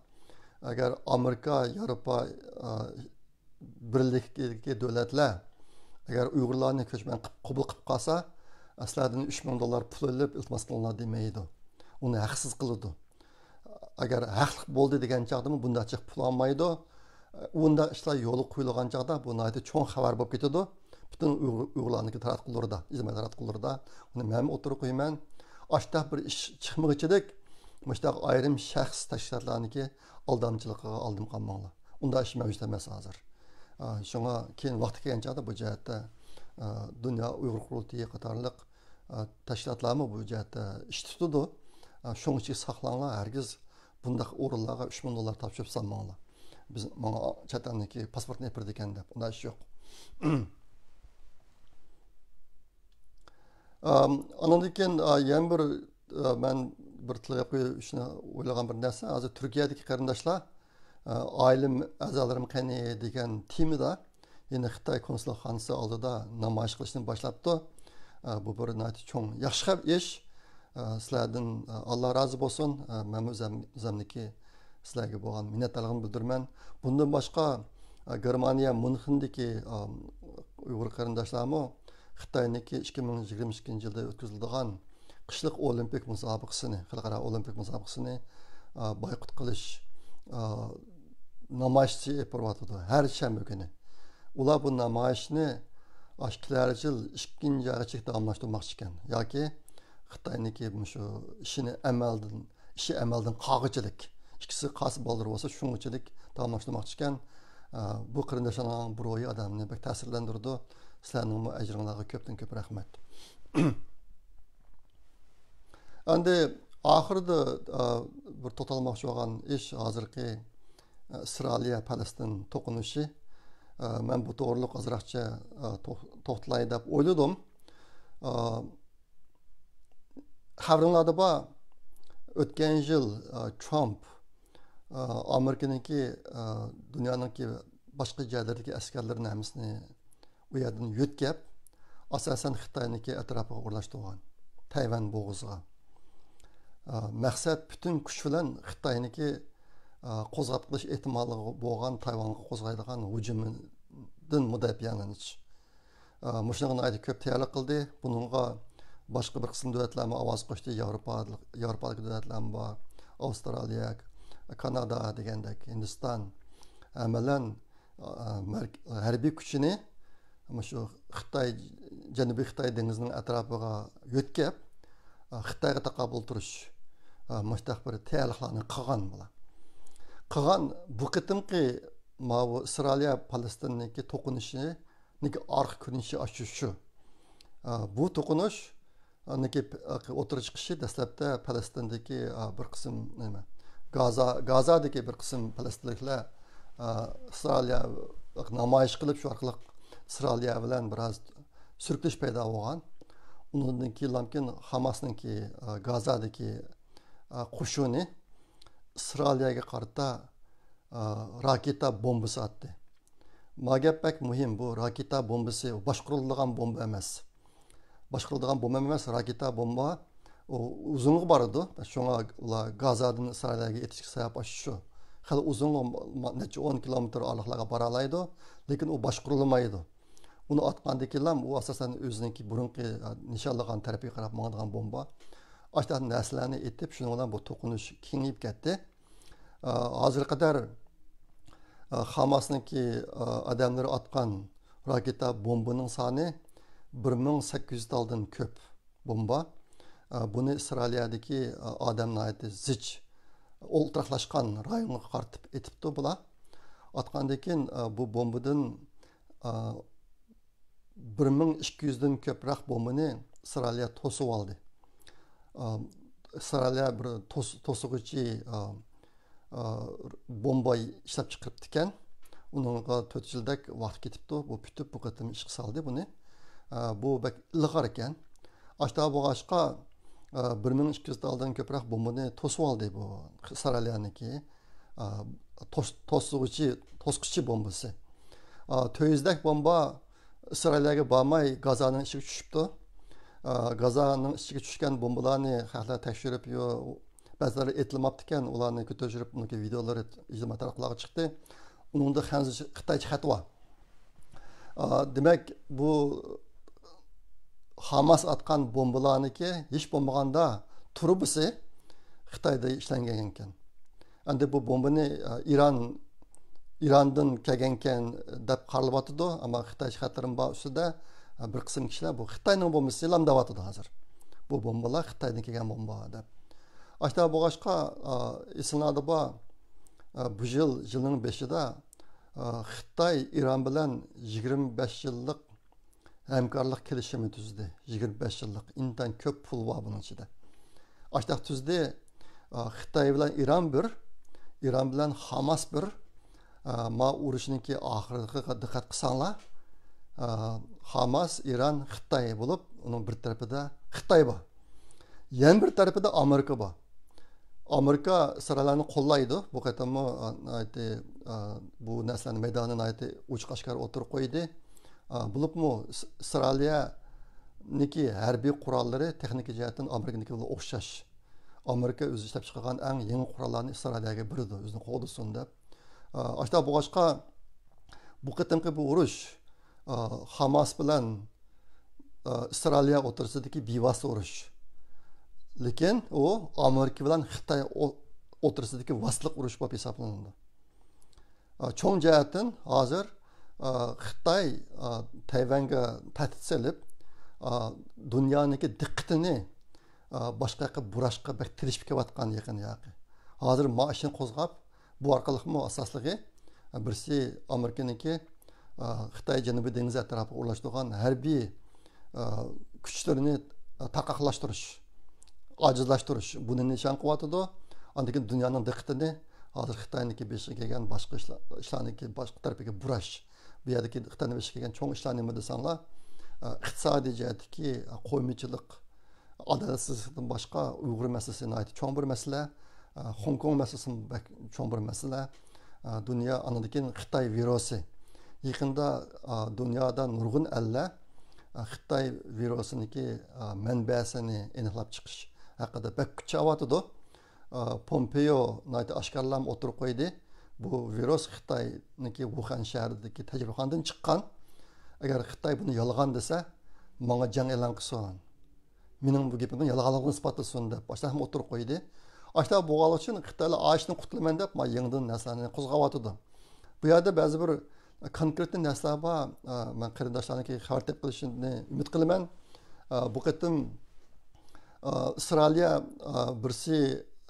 ئەگەر ئامېرىكا، ياۋروپا، ئا، بىرلىكتىكى دۆلەتلەر ئەگەر ئۇيغۇرلارنى كۆچمەن قىپ، قوبۇل قىلىپ قالسا، سىلەردىن ئۈچ مىڭ دوللار پۇل ئېلىپ ئىلتىماس قىلىڭلار دېمەيدۇ. ئۇنى ھەقسىز قىلىدۇ. ئەگەر ھەقلىق بولدى دېگەن چاغدىمۇ بۇنداق جىق پۇل ئالمايدۇ. ئۇنداق ئىشلار يولغا قويۇلغان چاغدا بۇ ناھايىتى چوڭ خەۋەر بولۇپ كېتىدۇ. پۈتۈن ئۇيغۇر، ئۇيغۇرلارنىڭكى تاراتقۇلىرىدا، ئىجتىمائىي تاراتقۇلىرىدا. ئۇنى مەنمۇ ئوتتۇرىغا قويىمەن. ئاشتاق بىر ئىش چىقمىغۇچىدەك مۇشۇنداق ئايرىم شەخس تەشكىلاتلارنىڭكى ئالدامچىلىقىغا ئالدىنىپ قالماڭلار. ئۇنداق ئىش مەۋجۇت ئەمەس ھازىر. ئا، شۇڭا كېيىن ۋاقتى كەلگەن چاغدا بۇ جەھەتتە، ئا، دۇنيا ئۇيغۇر قۇرۇلتىيى قاتارلىق، ئا، تەشكىلاتلارمۇ بۇ جەھەتتە ئىش تۇتىدۇ. ئا، شۇنىڭ ئۈچۈن ساقلاڭلار، ھەرگىز بۇنداق ئورۇنلارغا ئۈچ مىڭ دوللار تاپشۇرۇپ سالماڭلار. بىز ماڭا چەت ئەلنىڭكى پاسپورتىنى ئېپىرىدىكەن دەپ، ئۇنداق ئىش يوق. ئام، ئانىڭدىن كېيىن، ئا، يەنە بىر، ئا، مەن بىر تىلغا قويۇشنى ئويلىغان بىر نەرسە، ھازىر تۈركىيەدىكى قېرىنداشلار، ئا، «ئائىلەم ئەزالىرىم قېنى؟» دېگەن تېمىدا يەنە خىتاي كونسۇلخانىسى ئالدىدا نامايىش قىلىشنى باشلاپتۇ. ئا، بۇ بىر ناھايىتى چوڭ، ياخشى خەۋەر، ئىش. ئا، سىلەردىن، ئا، ئاللا رازى بولسۇن. ئا، مەنمۇ ئۆزۈم-، ئۆزۈمنىڭكى سىلەرگە بولغان مىننەتدارلىقىمنى بىلدۈرىمەن. بۇندىن باشقا، ئا، گېرمانىيە ميۇنخېندىكى، ئا، ئۇيغۇر قېرىنداشلارمۇ خىتاينىڭكى ئىككى مىڭ يىگىرمە ئىككىنچى يىلدا ئۆتكۈزۈلىدىغان قىشلىق ئولىمپىك مۇسابىقىسىنى، خەلقئارا ئولىمپىك مۇسابىقىسىنى، ئا، بايقۇت قىلىش، ئا، نامايىشى ئېلىپ بېرىۋاتىدۇ ھەر شەنبە كۈنى. ئۇلار بۇ نامايىشنى ئاشۇ كېلەر يىل ئىككىنچى ئايغىچە داۋاملاشتۇرماقچى ئىكەن. ياكى خىتاينىڭكى مۇشۇ ئىشىنى ئەمەلدىن، ئىشى ئەمەلدىن قالغۇچىلىك، ئىككىسى قالسا بالدۇر بولسا شۇڭغۇچىلىك داۋاملاشتۇرماقچى ئىكەن. ئا، بۇ قېرىنداشلارنىڭ بۇ روھى ئادەمنى بەك تەسىرلەندۈرىدۇ. سىلەرنىڭمۇ ئەجرىڭلارغا كۆپتىن كۆپ رەھمەت. ئەمدى ئاخىرىدا، ئا، بىر توختالماقچى بولغان ئىش ھازىرقى، ئا، ئىسرائىلىيە پەلەستىن توقۇنۇشى. ئا، مەن بۇ توغرىلىق ئازراقچە، ئا، توخ-، توختىلاي دەپ ئويلىدىم. ئا، خەۋىرىڭلاردا بار، ئۆتكەن يىل، ئا، ترامپ، ئا، ئامېرىكىنىڭكى، ئا، دۇنيانىڭكى باشقا جايلىرىدىكى ئەسكەرلىرىنى ھەممىسىنى ئۇ يەردىن يۆتكەپ، ئاساسەن خىتاينىڭكى ئەتراپىغا ئورۇنلاشتۇرغان، تەيۋەن بوغۇزىغا. ئا، مەقسەت پۈتۈن كۈچ بىلەن خىتاينىڭكى، ئا، قوزغاپ قېلىش ئېھتىمالى بولغان تەيۋەنغا قوزغايدىغان ھۇجۇمدىن مۇداپىئەلىنىش. ئا، مۇشۇنىڭغا ناھايىتى كۆپ تەييارلىق قىلدى. بۇنىڭغا باشقا بىر قىسىم دۆلەتلەرمۇ ئاۋاز قوشتى. ياۋروپا، ياۋروپادىكى دۆلەتلەرمۇ بار. ئاۋسترالىيە، كانادا دېگەندەك، ھىندىستان. ھەممەيلەن، ئا، مەرك-، ھەربىي كۈچىنى مۇشۇ خىتاي، جەنۇبىي خىتاي دېڭىزىنىڭ ئەتراپىغا يۆتكەپ، ئا، خىتايغا تاقابىل تۇرۇش، ئا، مۇشتاق بىر تەييارلىقلارنى قىلغان بۇلار. قىلغان بۇ قېتىمقى ماۋۇ ئىسرائىلىيە پەلەستىندىكى توقۇنۇشىنىڭكى ئارقا كۆرۈنۈشى ئاشۇ شۇ. ئا، بۇ توقۇنۇش، ئاندىكى پ-، ئوتتۇرىغا چىقىشى دەسلەپتە پەلەستىندىكى، ئا، بىر قىسىم نېمە، گازا، گازادىكى بىر قىسىم پەلەستىنلىكلەر، ئا، ئىسرائىلىيە نامايىش قىلىپ، شۇ ئارقىلىق ئىسرائىلىيە بىلەن بىراز سۈركىلىش پەيدا بولغان. ئۇنىڭدىن كېيىنلامكىن خاماسنىڭكى، ئا، گازادىكى، ئا، قوشۇنى ئىسرائىلىيەگە قارىتا، ئا، راكېتا بومبىسى ئاتتى. ما گەپ بەك مۇھىم، بۇ راكېتا بومبىسى، ئۇ باشقۇرۇلىدىغان بومبا ئەمەس. باشقۇرۇلىدىغان بومبا ئەمەس، راكېتا بومبا. ئۇ ئۇزۇنغا بارىدۇ. شۇڭا ئۇلار گازادىن ئىسرائىلىيەگە ئېتىشكە سەۋەب ئاشۇ شۇ. خېلى ئۇزۇنغا، نەچچە ئون كىلومېتىر ئارىلىقلارغا بارالايدۇ. لېكىن ئۇ باشقۇرۇلمايدۇ. ئۇنى ئاتقاندىن كېيىنلا ئۇ ئاساسەن ئۆزىنىڭكى بۇرۇنقى، ئە، نىشانلىغان تەرەپكە قاراپ ماڭىدىغان بومبا. ئاشۇنداق نەرسىلەرنى ئېتىپ، شۇنىڭ بىلەن بۇ توقۇنۇش كېڭىيىپ كەتتى. ئە، ھازىرغا قەدەر، ئە، خاماسنىڭكى، ئە، ئادەملىرى ئاتقان راكېتا بومبىنىڭ سانى بىر مىڭ سەككىز يۈز تالدىن كۆپ بومبا. ئە، بۇنى ئىسرائىلىيەدىكى، ئە، ئادەم ناھايىتى زىچ ئولتۇراقلاشقان رايونغا قارىتىپ ئېتىپتۇ بۇلار. ئاتقاندىن كېيىن، ئە، بۇ بومبىدىن، ئە، بىر مىڭ ئىككى يۈزدىن كۆپرەك بومبىنى ئىسرائىلىيە توسۇۋالدى. ئە، ئىسرائىلىيە بىر توس-، توسۇغۇچى، ئە، ئە، بومبا ئىشلەپ چىقىرىپتىكەن. ئۇنىڭغا تۆت يىلدەك ۋاقىت كېتىپتۇ. بۇ پۈتۈپ، بۇ قېتىم ئىشقا سالدى بۇنى. ئە، بۇ بەك ئىلغار ئىكەن. ئاشتا بولغاچقا، ئە، بىر مىڭ ئىككى يۈز تالدىن كۆپرەك بومبىنى توسۇۋالدى بۇ ئىسرائىلىيەنىڭكى، ئە، توس-، توسۇغۇچى، توسقۇچى بومبىسى. ئە، تۆت يۈزدەك بومبا ئىسرائىلىيەگە بارماي، گازانىڭ ئىچىگە چۈشۈپتۇ. ئە، گازانىڭ ئىچىگە چۈشكەن بومبىلارنى خەقلەر تەكشۈرۈپ، يو-، بەزىلەر ئېتىلماپتىكەن، ئۇلارنى كۆتۈرۈشۈپ، ئۇنىڭكى ۋىدېئولىرى ئىجتىمائىي تاراتقۇلارغا چىقتى. ئۇنىڭدا خەنزۇ-، خىتايچە خەت بار. ئا، دېمەك، بۇ خاماس ئاتقان بومبىلارنىڭكى ھېچ بولمىغاندا تۇرۇبىسى خىتايدا ئىشلەنگەن ئىكەن. ئەمدى بۇ بومبىنى، ئا، ئىران، ئىراندىن كەلگەنكەن دەپ قارىلىۋاتىدۇ، ئەمما خىتايچە خەتلىرىمۇ بار ئۈستىدە، ئا، بىر قىسىم كىشىلەر بۇ خىتاينىڭ بومبىسى لام دەۋاتىدۇ ھازىر. بۇ بومبىلار خىتايدىن كەلگەن بومبا دەپ. ئاشتا بولغاچقا، ئا، ئېسىڭلاردا بار، ئا، بۇ يىل، يىلنىڭ بېشىدا، ئا، خىتاي ئىران بىلەن يىگىرمە بەش يىللىق ھەمكارلىق كېلىشىمى تۈزدى. يىگىرمە بەش يىللىق. ئىنتايىن كۆپ پۇل بار بۇنىڭ ئىچىدە. ئاشتاق تۈزدى. ئا، خىتاي بىلەن ئىران بىر، ئىران بىلەن خاماس بىر. ئا، ما ئۇرۇشنىڭكى ئاخىرىغا دىققەت قىلساڭلار، ئا، خاماس، ئىران، خىتاي بولۇپ، ئۇنىڭ بىر تەرىپىدە خىتاي بار. يەنە بىر تەرىپىدە ئامېرىكا بار. ئامېرىكا ئىسرائىلنى قوللايدۇ. بۇ قېتىممۇ، ئا، ناھايىتى، ئا، بۇ نەرسىلەرنى مەيداندا ناھايىتى ئوچۇق ئاشكارا ئوتتۇرىغا قويدى. ئا، بولۇپمۇ ئىس-، ئىسرائىلىيەنىڭكى ھەربىي قوراللىرى تېخنىكا جەھەتتىن ئامېرىكىنىڭكى بىلەن ئوخشاش. ئامېرىكا ئۆزى ئىشلەپچىقارغان ئەڭ يېڭى قوراللارنى ئىسرائىلىيەگە بېرىدۇ، ئۆزىنى قوغدىسۇن دەپ. ئا، ئاشۇنداق بولغاچقا، بۇ قېتىمقى بۇ ئۇرۇش، ئا، خاماس بىلەن، ئا، ئىسرائىلىيە ئوتتۇرىسىدىكى بىۋاسىتە ئۇرۇش. لېكىن ئۇ ئامېرىكا بىلەن خىتاي ئو-، ئوتتۇرىسىدىكى ۋاسىتىلىق ئۇرۇش بولۇپ ھېسابلىنىدۇ. ئا، چوڭ جەھەتتىن ھازىر، ئا، خىتاي، ئا، تەيۋەنگە تەھدىت سېلىپ، ئا، دۇنيانىڭكى دىققىتىنى، ئا، باشقا ياققا بۇراشقا بەك تىرىشىپ كېلىۋاتقان يېقىن ياقى. ھازىر ما ئىشنى قوزغاپ، بۇ ئارقىلىقمۇ ئاساسلىقى، ئا، بىرسى ئامېرىكىنىڭكى، ئا، خىتاي جەنۇبىي دېڭىز ئەتراپىغا ئورۇنلاشتۇرغان ھەربىي، ئا، كۈچلىرىنى، ئا، تارقاقلاشتۇرۇش، ئاجىزلاشتۇرۇش، بۇنى نىشان قىلىۋاتىدۇ. ئاندىن كېيىن دۇنيانىڭ دىققىتىنى ھازىر خىتاينىڭكى بېشىغا كەلگەن باشقا ئىشلار، ئىشلارنىڭكى باشقا تەرىپىگە بۇراش. بۇ يەردىكى خىتاينىڭ بېشىغا كەلگەن چوڭ ئىشلار نېمە دېسەڭلار، ئە، ئىقتىسادىي جەھەتتىكى، ئە، قويمىچىلىق، ئادالەتسىزلىكتىن باشقا ئۇيغۇر مەسىلىسى ناھايىتى چوڭ بىر مەسىلە، ئە، خوڭكوڭ مەسىلىسىمۇ بەك چوڭ بىر مەسىلە، ئە، دۇنيا ئاندىن كېيىن خىتاي ۋىرۇسى. يېقىندا، ئە، دۇنيادا نۇرغۇن ئەللەر، ئە، خىتاي ۋىرۇسىنىڭكى، ئە، مەنبەسىنى ئېنىقلاپ چىقىش ھەققىدە بەك كۈچ چىقىۋاتىدۇ. ئا، پومپېيو ناھايىتى ئاشكارىلام ئوتتۇرىغا قويدى. بۇ ۋىرۇس خىتاينىڭكى ۋۇخەن شەھىرىدىكى تەجرىبىخانىدىن چىققان. ئەگەر خىتاي بۇنى يالغان دېسە، ماڭا جەڭ ئېلان قىلسۇن. مېنىڭ بۇ گېپىمنىڭ يالغانلىقىنى ئىسپاتلىسۇن دەپ، ئاشۇنداقمۇ ئوتتۇرىغا قويدى. ئاشۇنداق بولغانلىقى ئۈچۈن خىتايلار ئاشۇنى قۇتۇلىمەن دەپ، ما يېڭىدىن نەرسىلەرنى قوزغاۋاتىدۇ. بۇ يەردە بەزى بىر كونكرېتنى نەرسىلەر بار. ئا، مەن قېرىنداشلارنىڭكى خەۋەر تېپىپ قېلىشىنى ئۈمىد قىلىمەن. ئا، بۇ قېتىم، ئا، ئىسرائىلىيە، ئا، بىرسى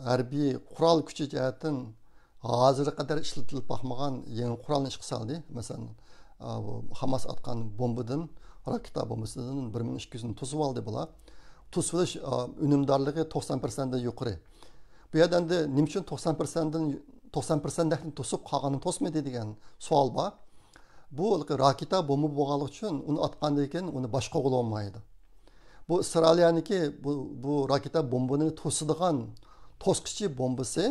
ھەربىي قورال كۈچى جەھەتتىن ھازىرغا قەدەر ئىشلىتىلىپ باقمىغان يېڭى قورالنى ئىشقا سالدى. مەسىلەن، ئا، بۇ ھاماس ئاتقان بومبىدىن، راكېتا بومبىسىدىن بىر مىڭ ئىككى يۈزنى توسۇپ ئالدى بۇلار. توسۇۋېلىش، ئا، ئۈنۈمدارلىقى توقسان پىرسەنتتىن يۇقىرى. بۇ يەردە ئەمدى نېمە ئۈچۈن توقسان پىرسەنتتىن، توقسان پىرسەنتلىكنى توسۇپ، قالغىنىنى توسمىدى دېگەن سوئال بار. بۇ راكېتا بومبا بولغانلىقى ئۈچۈن ئۇنى ئاتقاندىن كېيىن ئۇنى باشقۇرغىلى بولمايدۇ. بۇ ئىسرائىلىيەنىڭكى بۇ، بۇ راكېتا بومبىنى توسىدىغان توسقۇچى بومبىسى،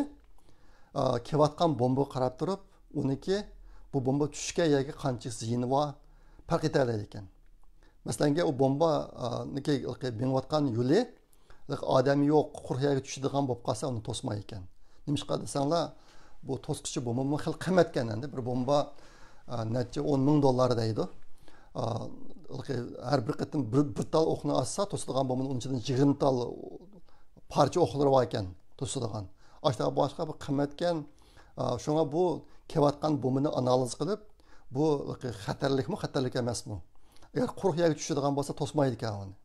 ئا، كېلىۋاتقان بومبىغا قاراپ تۇرۇپ، ئۇنىڭكى بۇ بومبا چۈشكەن يەرگە قانچە زىيىنى بار پەرق ئېتەلەيدىكەن. مەسىلەنگە، ئۇ بومبا، ئا، نىكى مېڭىۋاتقان يولى ئادەم يوق، قۇرۇق يەرگە چۈشىدىغان بولۇپ قالسا، ئۇنى توسمايدىكەن. نېمىشقا دېسەڭلار، بۇ توسقۇچى بومبىمۇ خېلى قىممەتكەن ئەمدى. بىر بومبا، ئا، نەچچە ئون مىڭ دوللار دەيدۇ. ئا، ھەر بىر قېتىم بىر، بىر تال ئوقنى ئاتسا، توسىدىغان بومبىنىڭ ئۇنىڭ ئىچىدىن يىگىرمە تال پارچە ئوقلىرى بار ئىكەن توسىدىغان. ئاشۇنداق بولغاچقا بۇ قىممەتكەن. ئا، شۇڭا بۇ كېلىۋاتقان بومبىنى ئانالىز قىلىپ، بۇ خەتەرلىكمۇ، خەتەرلىك ئەمەسمۇ؟ ئەگەر قۇرۇق يەرگە چۈشىدىغان بولسا، توسمايدىكەن ئۇنى.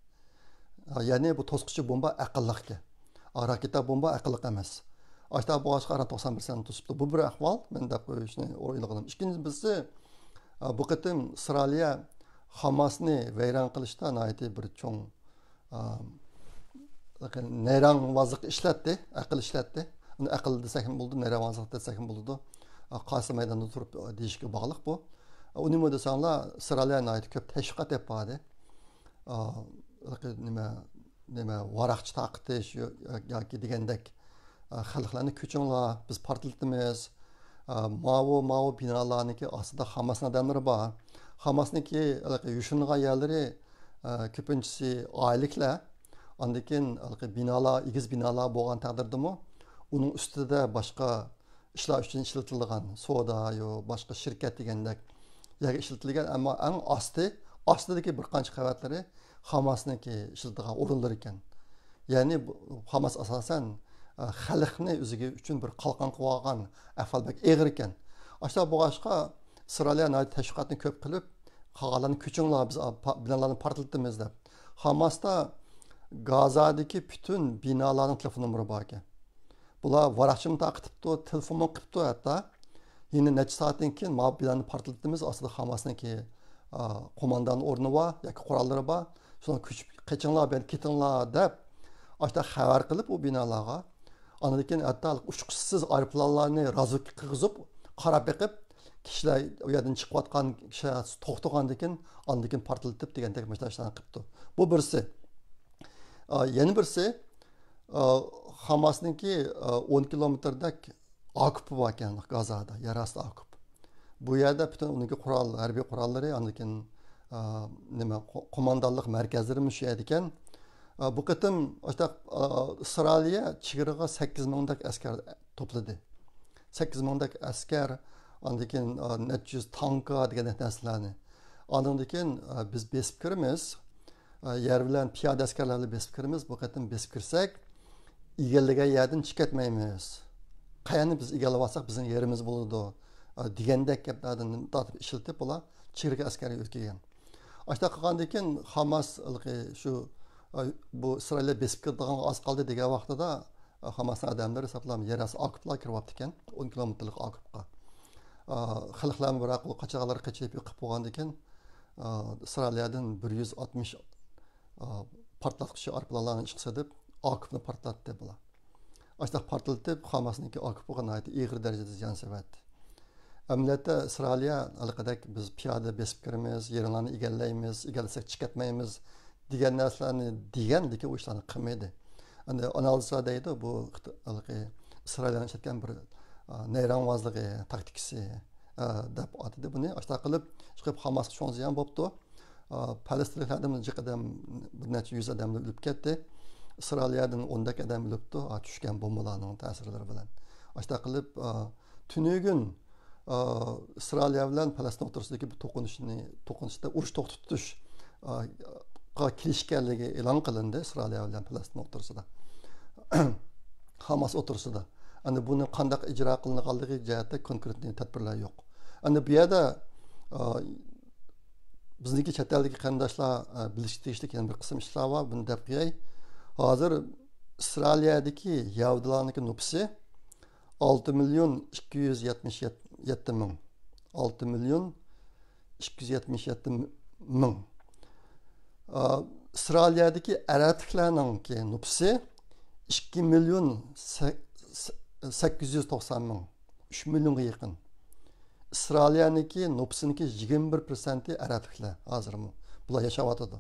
ئا، يەنى بۇ توسقۇچى بومبا ئەقىللىقكەن. ئا، راكېتا بومبا ئەقىللىق ئەمەس. ئاشۇنداق بولغاچقا، توقسان پىرسەنت توسۇپتۇ. بۇ بىر ئەھۋال، مەن دەپ قويۇشنى ئويلىغىنىم. ئىككىنچى بىرسى، ئا، بۇ قېتىم ئىسرائىلىيە خاماسنى ۋەيران قىلىشتا ناھايىتى بىر چوڭ، ئا، نەيرەڭۋازلىق ئىشلەتتى، ئەقىل ئىشلەتتى. ئۇنى ئەقىل دېسەكمۇ بولىدۇ، نەيرەڭۋازلىق دېسەكمۇ بولىدۇ. ئا، قايسى مەيداندا تۇرۇپ، ئا، دېيىشكە باغلىق بۇ. ئا، ئۇنىمۇ دېسەڭلار، ئىسرائىلىيە ناھايىتى كۆپ تەشۋىقات ئېلىپ باردى. ئا، نېمە، نېمە، ۋاراقچە تارقىتىش يو-، ياكى دېگەندەك، ئا، خەلقلەرنى كۆچۈڭلار، بىز پارتلىتىمىز. ئا، ماۋۇ، ماۋۇ بىنالارنىڭكى ئاستىدا خاماسنىڭ ئادەملىرى بار. خاماسنىڭكى ھېلىقى يوشۇرۇنغان يەرلىرى، ئا، كۆپىنچىسى ئائىلىلىكلەر. ئاندىن كېيىن ھېلىقى بىنالار، ئېگىز بىنالار بولغان تەقدىردىمۇ، ئۇنىڭ ئۈستىدە باشقا ئىشلار ئۈچۈن ئىشلىتىلىدىغان سودا يو باشقا شىركەت دېگەندەك يەرگە ئىشلىتىلگەن، ئەمما ئەڭ ئاستى، ئاستىدىكى بىر قانچە قەۋەتلىرى خاماسنىڭكى ئىشلىتىدىغان ئورۇنلىرى ئىكەن. يەنى بۇ، خاماس ئاساسەن، ئە، خەلقنى ئۆزىگە ئۈچۈن بىر قالقان قىلىۋالغان ئەھۋال بەك ئېغىر ئىكەن. ئاشۇنداق بولغاچقا، ئىسرائىلىيە ناھايىتى تەشۋىقاتنى كۆپ قىلىپ، قالغانلارنى كۆچۈرۈڭلار، بىز، ئا، پا-، بىنالارنى پارتلىتىمىز دەپ. خاماستا گازادىكى پۈتۈن بىنالارنىڭ تېلېفون نومۇرى بار ئىكەن. بۇلار ۋاراقچىمۇ تارقىتىپتۇ، تېلېفونمۇ قىپتۇ ھەتتا. يەنە نەچچە سائەتتىن كېيىن ما بىنانى پارتلىتىمىز، ئاستىدا خاماسنىڭكى، ئا، قوماندان ئورنى بار ياكى قوراللىرى بار. شۇنىڭ كۆچۈپ قېچىڭلار، بۇ يەردىن كېتىڭلار دەپ، ئاشۇنداق خەۋەر قىلىپ ئۇ بىنالارغا. ئاندىن كېيىن ھەتتا ئۇچقۇچىسىز ئايروپىلانلارنى رازۋېدكا قىلغۇزۇپ، قاراپ بېقىپ، كىشىلەر ئۇ يەردىن چىقىۋاتقان كىشىلەر توختىغاندىن كېيىن، ئاندىن كېيىن پارتلىتىپ دېگەندەك مۇشۇنداق ئىشلارنى قىپتۇ. بۇ بىرسى. ئا، يەنە بىرسى، ئا، خاماسنىڭكى، ئا، ئون كىلومېتىردەك ئاكوپى بار ئىكەن، گازادا، يەر ئاستى ئاكوپ. بۇ يەردە پۈتۈن ئۇنىڭكى قورال، ھەربىي قوراللىرى، ئاندىن كېيىن، ئا، نېمە، قو-، قوماندانلىق مەركەزلىرىمۇ شۇ يەردە ئىكەن. ئا، بۇ قېتىم ئاشۇنداق، ئا، ئىسرائىلىيە چېگرىغا سەككىز مىڭدەك ئەسكەر توپلىدى. سەككىز مىڭدەك ئەسكەر، ئاندىن كېيىن، ئا، نەچچە يۈز تانكا دېگەندەك نەرسىلەرنى. ئاندىن كېيىن، ئا، بىز بېسىپ كىرىمىز. ئا، يەر بىلەن پىيادە ئەسكەرلەر بىلەن بېسىپ كىرىمىز. بۇ قېتىم بېسىپ كىرسەك، ئىگىلىگەن يەردىن چىقىۋەتمەيمىز. قەيەرنى بىز ئىگىلەپ ئالساق، بىزنىڭ يېرىمىز بولىدۇ، ئا، دېگەندەك گەپلەردىن تارتىپ ئىشلىتىپ، ئۇلار چېگرىكى ئەسكەرگە ئۆتكۈزگەن. ئاشۇنداق قىلغاندىن كېيىن، خاماس ھېلىقى شۇ، ئا، بۇ ئىسرائىللار بېسىپ كىرىدىغانغا ئاز قالدى دېگەن ۋاقتىدا، خاماسنىڭ ئادەملىرى ساپلام يەر ئاستى ئاكوپلار كىرىۋاپتىكەن، ئون كىلومېتىرلىق ئاكوپقا. ئا، خەلقلەرمۇ بىراق ئۇ قاچىدىغانلار قېچىپ يېقىپ بولغاندىكىن، ئا، ئىسرائىلىيەدىن بىر يۈز ئاتمىش، ئا، پارتلاتقۇچى ئايروپىلانلارنى ئىشقا سېلىپ، ئاكوپنى پارتلاتتى بۇلار. ئاشۇنداق پارتلىتىپ، خاماسنىڭكى ئاكوپىغا ناھايىتى ئېغىر دەرىجىدە زىيان سېلىۋەتتى. ئەمەلىيەتتە ئىسرائىلىيە ھېلىقىدەك بىز پىيادە بېسىپ كىرىمىز، يېرىڭلارنى ئىگىلەيمىز، ئىگىلىسەك چىقىۋەتمەيمىز دېگەن نەرسىلەرنى دېگەن، لېكىن ئۇ ئىشلارنى قىلمىدى. ئەمدى ئانالىزلار دەيدۇ، بۇ خىت-، ھېلىقى ئىسرائىلىيەنىڭ ئىشلەتكەن بىر، ئا، نەيرەڭۋازلىقى، تاكتىكىسى، ئا، دەپ ئاتىدى بۇنى. ئاشۇنداق قىلىپ، چىقىپ خاماسقا چوڭ زىيان بوپتۇ. ئا، پەلەستىنلىكلەردىن جىق ئادەم، بىر نەچچە يۈز ئادەم ئۆلۈپ كەتتى. ئىسرائىلىيەدىن ئوندەك ئادەم ئۆلۈپتۇ، ئا، چۈشكەن بومبىلارنىڭ تەسىرلىرى بىلەن. ئاشۇنداق قىلىپ، ئا، تۈنۈگۈن، ئا، ئىسرائىلىيە بىلەن پەلەستىن ئوتتۇرىسىدىكى بۇ توقۇنۇشنى، توقۇنۇشتا ئۇرۇش توختىتىش، ئا، قا كېلىشكەنلىكى ئېلان قىلىندى ئىسرائىلىيە بىلەن پەلەستىن ئوتتۇرىسىدا. خاماس ئوتتۇرىسىدا. ئەمدى بۇنى قانداق ئىجرا قىلىنغانلىقى جەھەتتە كونكرېتنى تەدبىرلەر يوق. ئەمدى بۇ يەردە، ئا، بىزنىڭكى چەت ئەلدىكى قېرىنداشلار، ئا، بىلىشكە تېگىشلىك يەنە بىر قىسىم ئىشلار بار، بۇنى دەپ قوياي. ھازىر ئىسرائىلىيەدىكى يەھۇدىيلارنىڭكى نوپۇسى ئالتە مىليون ئىككى يۈز يەتمىش يەتتە مىڭ. ئالتە مىليون ئىككى يۈز يەتمىش يەتتە مىڭ. ئىسرائىلىيەدىكى ئەرەبلىكلەرنىڭكى نوپۇسى ئىككى مىليون سەككىز يۈز توقسان مىڭ. ئۈچ مىليونغا يېقىن. ئىسرائىلىيەنىڭكى نوپۇسىنىڭكى يىگىرمە بىر پىرسەنتى ئەرەبلىكلەر ھازىرمۇ. بۇلار ياشاۋاتىدۇ.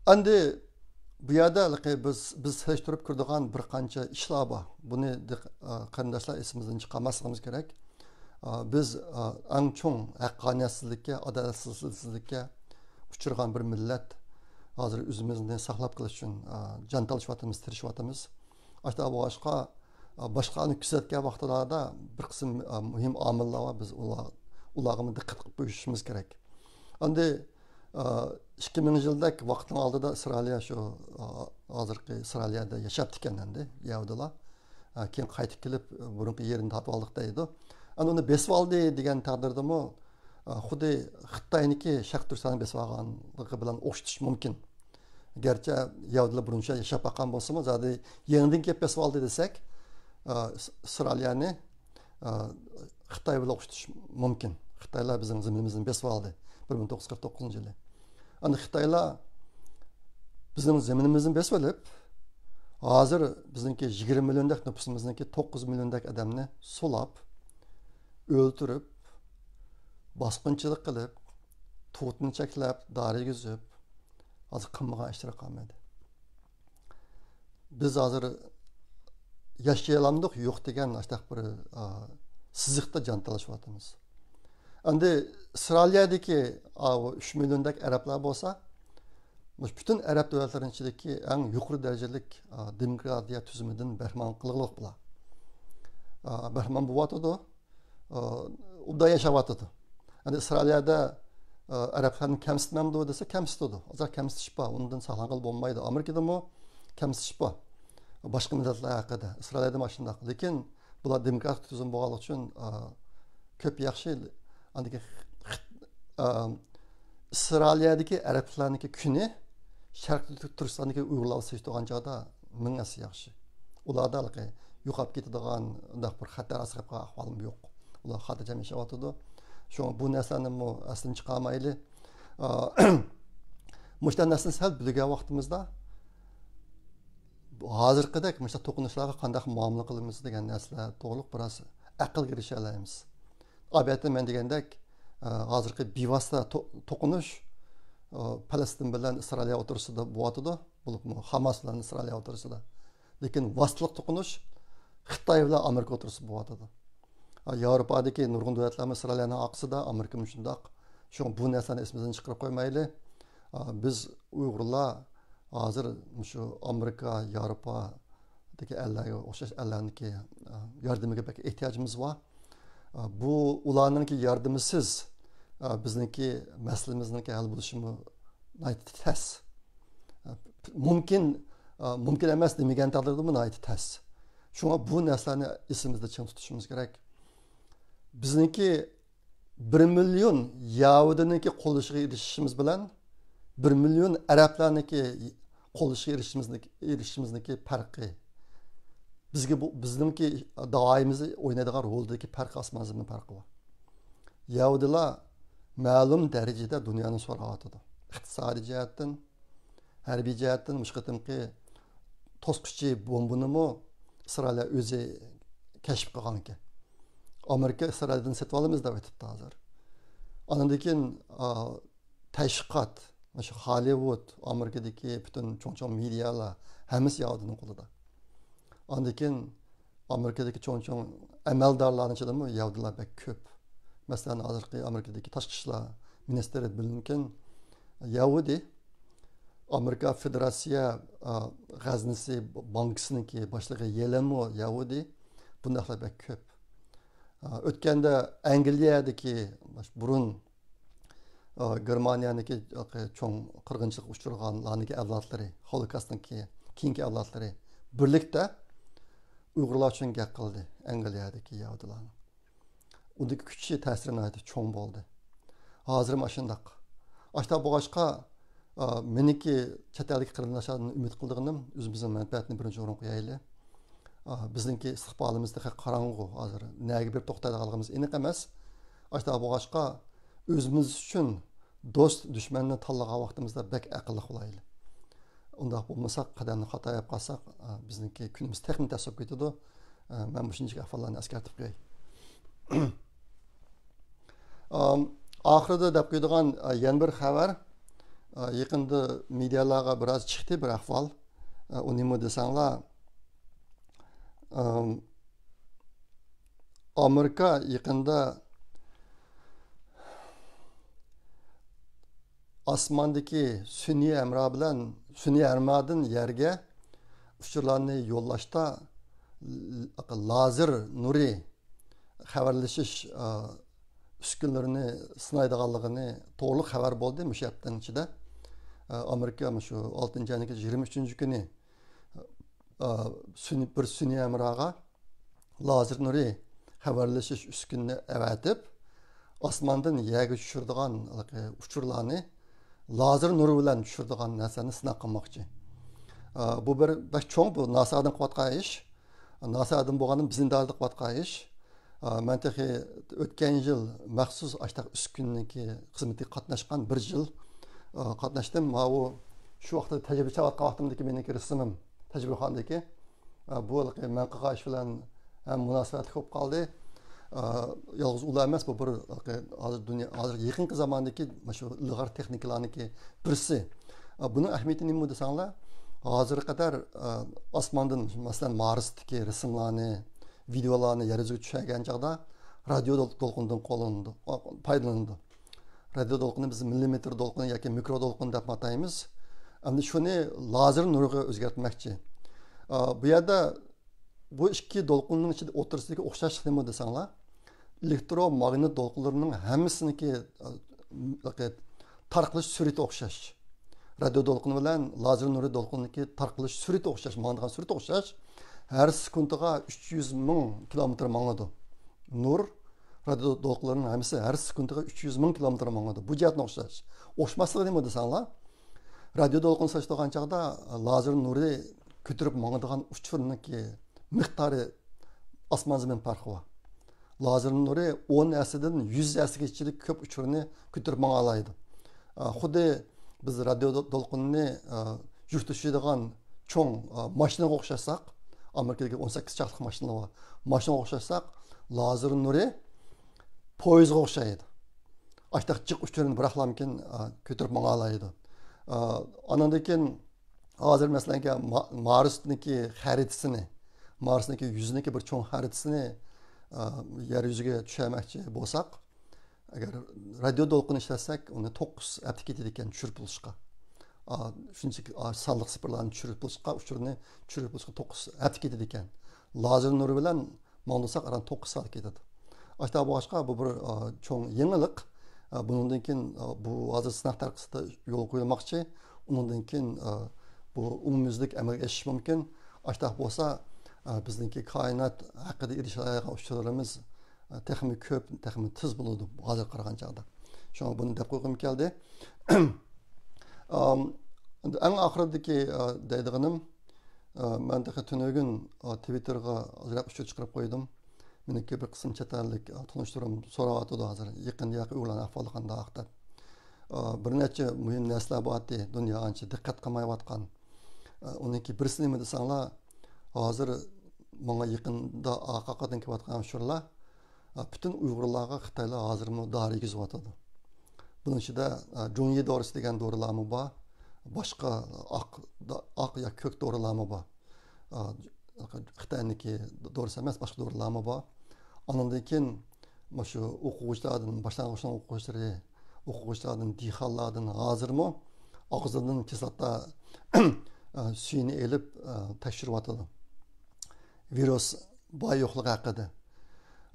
ئەمدى بۇ يەردە ھېلىقى بىز، بىز سېلىشتۇرۇپ كۆرىدىغان بىر قانچە ئىشلار بار. بۇنى دىق-، ئا، قېرىنداشلار ئېسىمىزدىن چىقارماسلىقىمىز كېرەك. ئا، بىز، ئا، ئەڭ چوڭ ھەققانىيەتسىزلىككە، ئادالەتسىزلىككە ئۇچرىغان بىر مىللەت. ھازىر ئۆزىمىزنى ساقلاپ قېلىش ئۈچۈن، ئا، جان تالىشىۋاتىمىز، تىرىشىۋاتىمىز. ئاشۇنداق بولغاچقا، ئا، باشقىلارنى كۆزەتكەن ۋاقتىلاردا بىر قىسىم، ئا، مۇھىم ئامىللار بار. بىز ئۇلار، ئۇلارغىمۇ دىققەت قىلىپ قويۇشىمىز كېرەك. ئەمدى ئىككى مىڭ يىلدەك ۋاقىتنىڭ ئالدىدا ئىسرائىلىيە شۇ، ھازىرقى ئىسرائىلىيەدە ياشاپتىكەن ئەمدى يەھۇدىيلار. كېيىن قايتىپ كېلىپ، بۇرۇنقى يېرىنى تارتىۋالدۇق دەيدۇ. ئەنە ئۇنى بېسىۋالدى دېگەن تەقدىردىمۇ، خۇددى خىتاينىڭكى شەرقىي تۈركىستاننى بېسىۋالغانلىقى بىلەن ئوخشىتىش مۇمكىن. گەرچە يەھۇدىيلار بۇرۇنچە ياشاپ باققان بولسىمۇ، زادى يېڭىدىن كېلىپ بېسىۋالدى دېسەك، ئىسرائىلىيەنى خىتاي بىلەن ئوخشىتىش مۇمكىن. خىتايلار بىزنىڭ زېمىنىمىزنى بېسىۋالدى بىر مىڭ توققۇز يۈز قىرىق توققۇزىنچى يىلى. ئەمدى خىتايلار بىزنىڭ زېمىنىمىزنى بېسىۋېلىپ، ھازىر بىزنىڭكى يىگىرمە مىليوندەك نوپۇسىمىزنىڭكى توققۇز مىليوندەك ئادەمنى سولاپ، ئۆلتۈرۈپ، باسقۇنچىلىق قىلىپ، تۇغۇتنى چەكلەپ، دار يېگۈزۈپ، ھازىر قىلمىغان ئىشلىرى قالمىدى. بىز ھازىر ياشىيالامدۇق يوق دېگەن ئاشتاق بىر، ئا، سىزىقتا جان تالىشىۋاتىمىز. ئەمدى ئىسرائىلىيەدىكى، ئا، ئۈچ مىليوندەك ئەرەبلەر بولسا، مۇشۇ پۈتۈن ئەرەب دۆلەتلىرىنىڭ ئىچىدىكى ئەڭ يۇقىرى دەرىجىلىك، ئا، دېموكراتىيە تۈزۈمىدىن بەھرىمەن قىلغۇلۇق بۇلار. ئا، بەھرىمەن بولۇۋاتىدۇ. ئا، ئوبدان ياشاۋاتىدۇ. ئەمدى ئىسرائىلىيەدە، ئا، ئەرەبلەرنى كەمسىتمەمدۇ دېسە، كەمسىتىدۇ. ئازراق كەمسىتىش بار. ئۇنىڭدىن ساقلانغىلى بولمايدۇ. ئامېرىكىدىمۇ كەمسىتىش بار. باشقا مىللەتلەر ھەققىدە. ئىسرائىلىيەدىمۇ ئاشۇنداق. لېكىن بۇلار دېموكراتىك تۈزۈم بولغانلىقى ئۈچۈن، ئا، كۆپ ياخشى. ئاندىن كېيىن خىت-، ئا، ئىسرائىلىيەدىكى ئەرەبلەرنىڭكى كۈنى شەرقىي تۈركىستاندىكى ئۇيغۇرلار بىلەن سېلىشتۇرغان چاغدا مىڭ ھەسسە ياخشى. ئۇلاردا ھېلىقى يوقاپ كېتىدىغان ئۇنداق بىر خەتەر ئاسراپ قالغان ئەھۋالمۇ يوق. ئۇلار خاتىرجەم ياشاۋاتىدۇ. شۇڭا بۇ نەرسىلەرنىمۇ ئەستىن چىقارمايلى. ئا، مۇشۇنداق نەرسىنى سەل بىلگەن ۋاقتىمىزدا، ھازىرقىدەك مۇشۇنداق توقۇنۇشلارغا قانداق مۇئامىلە قىلىمىز دېگەن نەرسىلەر توغرۇلۇق بىراز ئەقىلگە ئېرىشەلەيمىز. ئەلۋەتتە، مەن دېگەندەك، ئە، ھازىرقى بىۋاسىتە تو-، توقۇنۇش، ئە، پەلەستىن بىلەن ئىسرائىلىيە ئوتتۇرىسىدا بولۇۋاتىدۇ، بولۇپمۇ ھاماس بىلەن ئىسرائىلىيە ئوتتۇرىسىدا. لېكىن ۋاسىتىلىق توقۇنۇش خىتاي بىلەن ئامېرىكا ئوتتۇرىسىدا بولۇۋاتىدۇ. ئە، ياۋروپادىكى نۇرغۇن دۆلەتلەرمۇ ئىسرائىلىيەنىڭ ئارقىسىدا، ئامېرىكىمۇ شۇنداق. شۇڭا بۇ نەرسىلەرنى ئېسىمىزدىن چىقىرىپ قويمايلى. ئە، بىز ئۇيغۇرلار ھازىر مۇشۇ ئامېرىكا، ياۋروپادىكى ئەللەرگە ئوخشاش ئەللەرنىڭكى، ئە، ياردىمىگە بەك ئېھتىياجىمىز بار. ئە، بۇ ئۇلارنىڭكى ياردىمىسىز، ئە، بىزنىڭكى مەسىلىمىزنىڭكى ھەل بولۇشىمۇ ناھايىتى تەس. ئە، مۇمكىن، ئە، مۇمكىن ئەمەس دېمىگەن تەقدىردىمۇ ناھايىتى تەس. شۇڭا بۇ نەرسىلەرنى ئېسىمىزدە چىڭ تۇتۇشىمىز كېرەك. بىزنىڭكى بىر مىليون يەھۇدىينىڭكى قوللىشىغا ئېرىشىشىمىز بىلەن بىر مىليون ئەرەبلەرنىڭكى قوللىشىغا ئېرىشىشىمىزنىڭ، ئېرىشىشىمىزنىڭكى پەرقى. بىزگە بۇ، بىزنىڭكى داۋايىمىزنى ئوينايدىغان رولدىكى پەرقى ئاسمان زېمىن پەرقى بار. يەھۇدىيلار مەلۇم دەرىجىدە دۇنيانى سوراۋاتىدۇ. ئىقتىسادىي جەھەتتىن، ھەربىي جەھەتتىن مۇشۇ قېتىمقى توسقۇچى بومبىنىمۇ ئىسرائىلىيە ئۆزى كەشىپ قىلغانىكەن. ئامېرىكا ئىسرائىلىيەدىن سېتىۋالىمىز دەپ ئېيتىپتۇ ھازىر. ئاندىن كېيىن، ئا، تەشۋىقات، مۇشۇ خاللىۋۇد، ئامېرىكىدىكى پۈتۈن چوڭ-چوڭ مېدىيالار ھەممىسى يەھۇدىينىڭ قولىدا. ئاندىن كېيىن ئامېرىكىدىكى چوڭ-چوڭ ئەمەلدارلارنىڭ ئىچىدىمۇ يەھۇدىيلار بەك كۆپ. مەسىلەن، ھازىرقى ئامېرىكىدىكى تاشقى ئىشلار مىنىستىرى بلىنكېن يەھۇدىي، ئامېرىكا فېدېراتسىيە، ئا، غەزنىسى بانكىسىنىڭكى باشلىقى يېلېنمۇ يەھۇدىي، بۇنداقلار بەك كۆپ. ئا، ئۆتكەندە ئەنگلىيەدىكى بۇرۇن ئا، گېرمانىيەنىڭكى چوڭ قىرغىنچىلىققا ئۇچرىغانلارنىڭكى ئەۋلادلىرى، خولوكاستنىڭكى كېيىنكى ئەۋلادلىرى بىرلىكتە ئۇيغۇرلار ئۈچۈن گەپ قىلدى، ئەنگلىيەدىكى يەھۇدىيلارنىڭ. ئۇندىكى كۈچى، تەسىرى ناھايىتى چوڭ بولدى. ھازىرمۇ ئاشۇنداق. ئاشۇنداق بولغاچقا، ئا، مېنىڭكى چەت ئەلدىكى قېرىنداشلاردىن ئۈمىد قىلىدىغىنىم، ئۆزىمىزنىڭ مەنپەئەتىنى بىرىنچى ئورۇنغا قويايلى. ئا، بىزنىڭكى ئىستىقبالىمىز تېخى قاراڭغۇ. ھازىر نەگە بېرىپ توختايدىغانلىقىمىز ئېنىق ئەمەس. ئاشۇنداق بولغاچقا، ئۆزىمىز ئۈچۈن دوست، دۈشمەننى تاللىغان ۋاقتىمىزدا بەك ئەقىللىق بولايلى. ئۇنداق بولمىساق، قەدەمنى خاتا يەپ قالساق، ئا، بىزنىڭكى كۈنىمىز تېخىمۇ تەس بولۇپ كېتىدۇ. ئا، مەن مۇشۇنچىلىك ئەھۋاللارنى ئەسكەرتىپ قوياي. ئام، ئاخىرىدا دەپ قويىدىغان، ئا، يەنە بىر خەۋەر. ئا، يېقىندا مېدىيالارغا بىراز چىقتى بىر ئەھۋال. ئا، ئۇ نېمە دېسەڭلار، ئام، ئامېرىكا يېقىندا ئاسماندىكى سۈنئىي ھەمراھ بىلەن، سۈنئىي ھەمراھدىن يەرگە ئۇچۇرلارنى يوللاشتا ل-، لازېر نۇرى خەۋەرلىشىش، ئا، ئۈسكۈنىلىرىنى سىنايدىغانلىقىنى توغرىلىق خەۋەر بولدى مۇشۇ ھەپتىنىڭ ئىچىدە. ئا، ئامېرىكا مۇشۇ ئالتىنچى ئاينىڭ يىگىرمە ئۈچىنچى كۈنى، ئا، سۈنئىي، بىر سۈنئىي ھەمراھقا لازېر نۇرى خەۋەرلىشىش ئۈسكۈنىنى ئەۋەتىپ، ئاسماندىن يەرگە چۈشۈرىدىغان ھېلىقى ئۇچۇرلارنى لازېر نۇرى بىلەن چۈشۈرىدىغان نەرسىلەرنى سىناق قىلماقچى. ئا، بۇ بىر بەك چوڭ، بۇ ناسادىن قىلىۋاتقان ئىش. ناسادىن بولغاندىن بىزنىڭ دائىرىدە قىلىۋاتقان ئىش. ئا، مەن تېخى ئۆتكەن يىل مەخسۇس ئاشتاق ئۈسكۈنىنىڭكى خىزمىتىگە قاتناشقان بىر يىل، ئا، قاتناشتىم. ماۋۇ شۇ ۋاقىتتا تەجرىبە چاۋاتقان ۋاقتىمدىكى مېنىڭكى رەسىمىم تەجرىبىخانىدىكى. ئا، بۇ ھېلىقى مەن قىلغان ئىش بىلەن ھەم مۇناسىۋەتلىك بولۇپ قالدى. ئا، يالغۇز ئۇلار ئەمەس، بۇ بىر ھېلىقى ھازىر دۇنيا، ھازىر يېقىنقى زاماندىكى مانا شۇ ئىلغار تېخنىكىلارنىڭكى بىرسى. ئا، بۇنىڭ ئەھمىيىتى نېمە دېسەڭلار، ھازىرغا قەدەر، ئا، ئاسماندىن، مەسىلەن، مارستىكى رەسىملەرنى، ۋىدېئولارنى يەر يۈزىگە چۈشۈرگەن چاغدا رادىيو دول-، دولقۇنىدىن قوللىنىدۇ، پايدىلىنىدۇ. رادىيو دولقۇنى بىز مىللىمېتىر دولقۇنى ياكى مىكرو دولقۇن دەپ ئاتايمىز. ئەمدى شۇنى لازېر نۇرىغا ئۆزگەرتمەكچى. ئا، بۇ يەردە بۇ ئىككى دولقۇننىڭ ئىچىدە ئوتتۇرىسىدىكى ئوخشاشلىق نېمە دېسەڭلار، ئېلېكتروماگنىت دولقۇنلىرىنىڭ ھەممىسىنىڭكى، ئا، تارقىلىش سۈرئىتى ئوخشاش. رادىيو دولقۇنى بىلەن لازېر نۇرى دولقۇنىنىڭكى تارقىلىش سۈرئىتى ئوخشاش، ماڭىدىغان سۈرئىتى ئوخشاش. ھەر سېكۇنتىغا ئۈچ يۈز مىڭ كىلومېتىر ماڭىدۇ. نۇر، رادىيو دولقۇنلىرىنىڭ ھەممىسى ھەر سېكۇنتىغا ئۈچ يۈز مىڭ كىلومېتىر ماڭىدۇ. بۇ جەھەتتىن ئوخشاش. ئوخشىماسلىقى نېمە دېسەڭلار، رادىيو دولقۇنى سېلىشتۇرغان چاغدا لازېر نۇرى كۆتۈرۈپ ماڭىدىغان ئۇچۇرنىڭكى مىقدارى ئاسمان زېمىن پەرقى بار. لازېر نۇرى ئون ھەسسىدىن يۈز ھەسسىگىچىلىك كۆپ ئۇچۇرنى كۆتۈرۈپ ماڭالايدۇ. ئا، خۇددى بىز رادىيو دو-، دولقۇنىنى، ئا، يۈك تاشۇيدىغان چوڭ، ئا، ماشىنىغا ئوخشاتساق، ئامېرىكىدىكى ئون سەككىز چاقلىق ماشىنا بار. ماشىنىغا ئوخشاتساق، لازېر نۇرى پويىزغا ئوخشايدۇ. ئاشتاق جىق ئۇچۇرنى بىراقلامكىن، ئا، كۆتۈرۈپ ماڭالايدۇ. ئا، ئانىڭدىن كېيىن ھازىر مەسىلەن، ما-، مارسنىڭكى خەرىتىسىنى، مارسنىڭكى يۈزىنىڭكى بىر چوڭ خەرىتىسىنى، ئا، يەر يۈزىگە چۈشۈرمەكچى بولساق، ئەگەر رادىيو دولقۇن ئىشلەتسەك، ئۇنى توققۇز ھەپتە كېتىدىكەن چۈشۈرۈپ بولۇشقا. ئا، شۇنچىلىك، ئا، سانلىق سىپىرلارنى چۈشۈرۈپ بولۇشقا، ئۇچۇرنى چۈشۈرۈپ بولۇشقا توققۇز ھەپتە كېتىدىكەن. لازېر نۇرى بىلەن ماڭدۇرساق ئاران توققۇز سائەت كېتىدۇ. ئاشۇنداق بولغاچقا، بۇ بىر، ئا، چوڭ يېڭىلىق. ئا، بۇنىڭدىن كېيىن، ئا، بۇ ھازىر سىناق تەرىقىسىدە يولغا قويۇلماقچى. ئۇنىڭدىن كېيىن، ئا، بۇ ئومۇميۈزلۈك ئەمەلگە ئېشىشى مۇمكىن. ئاشۇنداق بولسا، ئا، بىزنىڭكى كائىنات ھەققىدە ئېرىشەلەيدىغان ئۇچۇرلىرىمىز، ئا، تېخىمۇ كۆپ، تېخىمۇ تېز بولىدۇ ھازىرغا قارىغان چاغدا. شۇڭا بۇنى دەپ قويغۇم كەلدى. ئام، ئەڭ ئاخىرىدىكى، ئا، دەيدىغىنىم، ئا، مەن تېخى تۈنۈگۈن، ئا، تىۋىتتېرغا ئازراق ئۇچۇر چىقىرىپ قويدۇم. مېنىڭكى بىر قىسىم چەت ئەللىك، ئا، تونۇشلىرىم سوراۋاتىدۇ ھازىر، يېقىندا ياقى ئۇيغۇرلارنىڭ ئەھۋالى قانداق دەپ. ئا، بىر نەچچە مۇھىم نەرسىلەر بارتى، دۇنيا ئانچە دىققەت قىلمايۋاتقان. ئا، ئۇنىڭكى بىرسى نېمە دېسەڭلار، ھازىر ماڭا يېقىندا ئارقا-ئارقىدىن كېلىۋاتقان ئۇچۇرلار، ئا، پۈتۈن ئۇيغۇرلارغا خىتايلار ھازىرمۇ دارى يېگۈزۈۋاتىدۇ. بۇنىڭ ئىچىدە، ئا، جۇڭيى دورىسى دېگەن دورىلارمۇ بار، باشقا ئاق، ئاق يا كۆك دورىلارمۇ بار. ئا، خىتاينىڭكى دورىسى ئەمەس، باشقا دورىلارمۇ بار. ئانىڭدىن كېيىن مۇشۇ ئوقۇغۇچىلاردىن، باشلانغۇچنىڭ ئوقۇغۇچىلىرى، ئوقۇغۇچىلاردىن، دېھقانلاردىن ھازىرمۇ ئاغزىدىن كىسلاتا، ئا، سۈيىنى ئېلىپ، ئا، تەكشۈرۈۋاتىدۇ. ۋىرۇس بار يوقلۇقى ھەققىدە.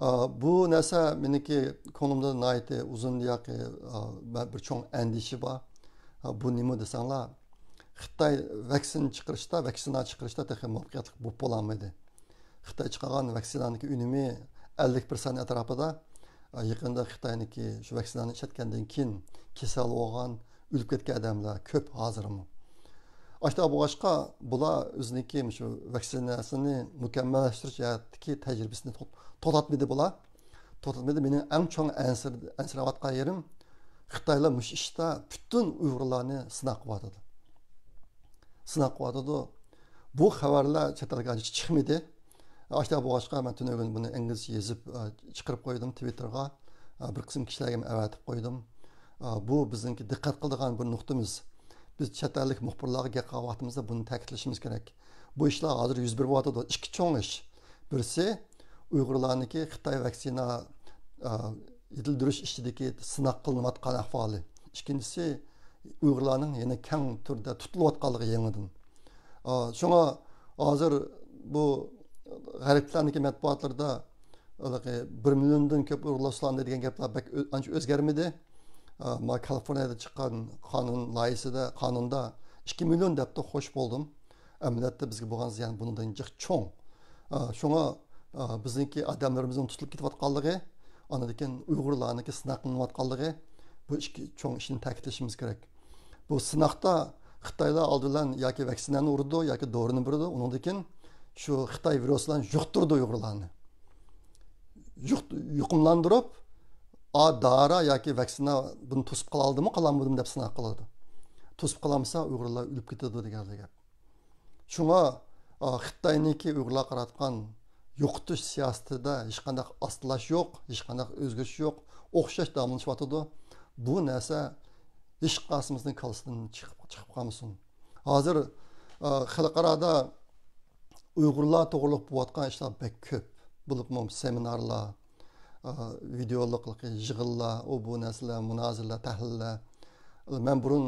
ئا، بۇ نەرسە مېنىڭكى كۆڭلۈمدە ناھايىتى ئۇزۇندىن ياقى، ئا، بىر چوڭ ئەندىشە بار. ئا، بۇ نېمە دېسەڭلار، خىتاي ۋاكسىنا چىقىرىشتا، ۋاكسىنا چىقىرىشتا تېخى مۇۋەپپەقىيەتلىك بولۇپ بولالمىدى. خىتاي چىقارغان ۋاكسىنانىڭكى ئۈنۈمى ئەللىك پىرسەنت ئەتراپىدا. ئا، يېقىندا خىتاينىڭكى شۇ ۋاكسىنانى ئىشلەتكەندىن كېيىن كېسەل بولغان، ئۆلۈپ كەتكەن ئادەملەر كۆپ ھازىرمۇ. ئاشۇنداق بولغاچقا، بۇلار ئۆزىنىڭكى مۇشۇ ۋاكسىناسىنى مۇكەممەللەشتۈرۈش جەھەتتىكى تەجرىبىسىنى توختاتمىدى بۇلار. توختاتمىدى. مېنىڭ ئەڭ چوڭ ئەنسىرەۋاتقان يېرىم، خىتايلار مۇشۇ ئىشتا پۈتۈن ئۇيغۇرلارنى سىناق قىلىۋاتىدۇ. سىناق قىلىۋاتىدۇ. بۇ خەۋەرلەر چەت ئەلگە ئانچە چىقمىدى. ئاشۇنداق بولغاچقا، مەن تۈنۈگۈن بۇنى ئىنگلىزچە يېزىپ، ئە، چىقىرىپ قويدۇم تىۋىتتېرغا. ئە، بىر قىسىم كىشىلەرگە ھەم ئەۋەتىپ قويدۇم. ئە، بۇ بىزنىڭكى دىققەت قىلىدىغان بىر نۇقتىمىز. بىز چەت ئەللىك مۇخبىرلارغا گەپ قىلغان ۋاقتىمىزدا بۇنى تەكىتلىشىمىز كېرەك. بۇ ئىشلار ھازىر يۈز بېرىۋاتىدۇ. ئىككى چوڭ ئىش. بىرسى، ئۇيغۇرلارنىڭكى خىتاي ۋاكسىنا، ئە، يېتىلدۈرۈش ئىچىدىكى سىناق قىلىنىۋاتقان ئەھۋالى. ئىككىنچىسى، ئۇيغۇرلارنىڭ يەنە كەڭ تۈردە تۇتۇلۇۋاتقانلىقى يېڭىدىن. ئا، شۇڭا ھازىر بۇ غەربلەرنىڭكى مەتبۇئاتلىرىدا ھېلىقى بىر مىليوندىن كۆپ ئۇيغۇرلار تۇتۇلدى دېگەن گەپلەر بەك ئۆ-، ئانچە ئۆزگەرمىدى. ئا، ما كالىفورنىيەدە چىققان قانۇن لايىھىسىدە، قانۇندا ئىككى مىليون دەپتۇ، خوش بولدۇم. ئەمەلىيەتتە بىزگە بولغان زىيان بۇنىڭدىن جىق چوڭ. ئا، شۇڭا، ئا، بىزنىڭكى ئادەملىرىمىزنىڭ تۇتۇلۇپ كېتىۋاتقانلىقى، ئاندىن كېيىن ئۇيغۇرلارنىڭكى سىناق قىلىنىۋاتقانلىقى، بۇ ئىككى چوڭ ئىشنى تەكىتلىشىمىز كېرەك. بۇ سىناقتا خىتايلار ئالدى بىلەن ياكى ۋاكسىنانى ئۇرىدۇ، ياكى دورىنى بېرىدۇ، ئۇنىڭدىن كېيىن شۇ خىتاي ۋىرۇسى بىلەن يۇقتۇرىدۇ ئۇيغۇرلارنى. يۇق-، يۇقۇملاندۇرۇپ، ئا، دارا ياكى ۋاكسىنا بۇنى توسۇپ قالالدىمۇ، قالالمىدىمۇ دەپ سىناق قىلىدۇ. توسۇپ قالالمىسا، ئۇيغۇرلار ئۆلۈپ كېتىدۇ دېگەن گەپ. شۇڭا، ئا، خىتاينىڭكى ئۇيغۇرلارغا قاراتقان يوقىتىش سىياسىتىدە ھېچقانداق ئاستىلاش يوق، ھېچقانداق ئۆزگىرىش يوق، ئوخشاش داۋاملىشىۋاتىدۇ. بۇ نەرسە ھېچقايسىمىزنىڭ كاللىسىدىن چىقىپ، چىقىپ قالمىسۇن. ھازىر، ئا، خەلقئارادا ئۇيغۇرلار توغرىلىق بولۇۋاتقان ئىشلار بەك كۆپ. بولۇپمۇ سېمىنارلار، ئا، ۋىدېئولۇق يىغىنلار، ئۇ بۇ نەرسىلەر، مۇنازىرىلەر، تەھلىللەر. مەن بۇرۇن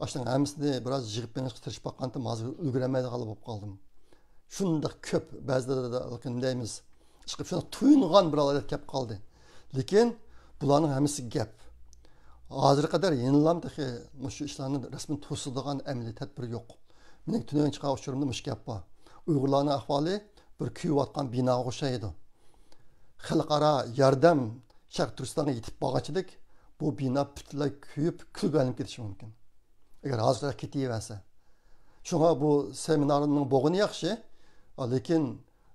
ئاشۇنىڭ ھەممىسىنى بىراز يىغىپ بېقىشقا تىرىشىپ باققانتىم، ھازىر ئۈلگۈرەلمەيدىغانلا بولۇپ قالدىم. شۇنداق كۆپ، بەزىلىرىدە نېمە دەيمىز، ئىشقىلىپ شۇنداق تويۇنغان بىر ھالەت كەپ قالدى. لېكىن بۇلارنىڭ ھەممىسى گەپ. ھازىرغا قەدەر يەنىلا تېخى مۇشۇ ئىشلارنى رەسمىي توسىدىغان ئەمەلىي تەدبىر يوق. مېنىڭ تۈنۈگۈن چىقارغان ئۇچۇرۇمدا مۇشۇ گەپ بار. ئۇيغۇرلارنىڭ ئەھۋالى بىر كۆيۈۋاتقان بىناغا ئوخشايدۇ. خەلقئارا ياردەم شەرقىي تۈركىستانغا يېتىپ بارغانچىلىك بۇ بىنا پۈتۈنلەي كۆيۈپ، كۈلگە ئايلىنىپ كېتىشى مۇمكىن، ئەگەر ھازىر كېتىۋەرسە. شۇڭا بۇ سېمىنارنىڭ بولغىنى ياخشى، لېكىن،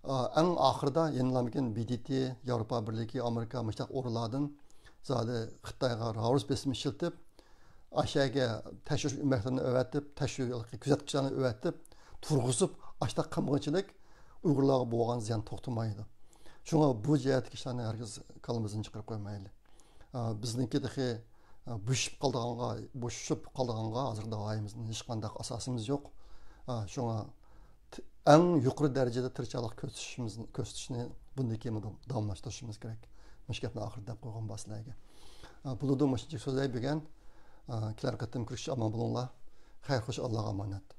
ئەڭ ئاخىرىدا يەنىلامكىن بى دى تى، ياۋروپا بىرلىكى، ئامېرىكا مۇشۇنداق ئورۇنلاردىن زادى خىتايغا راۋۇرۇس بېسىم ئىشلىتىپ، ئاشەگە تەكشۈرۈش ئۆمەكلىرىنى ئەۋەتىپ، تەكشۈرۈش كۆزەتكۈچىلەرنى ئەۋەتىپ، تۇرغۇزۇپ، ئاشتاق قىلمىغۇچىلىك ئۇيغۇرلارغا بولغان زىيان توختىمايدۇ. شۇڭا بۇ جەھەتتىكى ئىشلارنى ھەرگىز كاللىمىزدىن چىقىرىپ قويمايلى. ئا، بىزنىڭكى تېخى، ئا، بوشىشىپ قالىدىغانغا، بوشىشىپ قالىدىغانغا ھازىر داۋايىمىزدىن ھېچقانداق ئاساسىمىز يوق. ئا، شۇڭا ت-، ئەڭ يۇقىرى دەرىجىدە تىرىشچانلىق كۆرسىتىشىمىز، كۆرسىتىشنى بۇندىن كېيىنمۇ داۋاملاشتۇرۇشىمىز كېرەك. مۇشۇ گەپنى ئاخىرىدا دەپ قويغان بار سىلەرگە. ئا، بولىدۇ، مۇشۇنچە سۆزلەي بۈگۈن. ئا، كېلەر قېتىم كۆرۈشكىچە ئامان بولۇڭلار. خەير، خوش، ئاللاغا ئامانەت.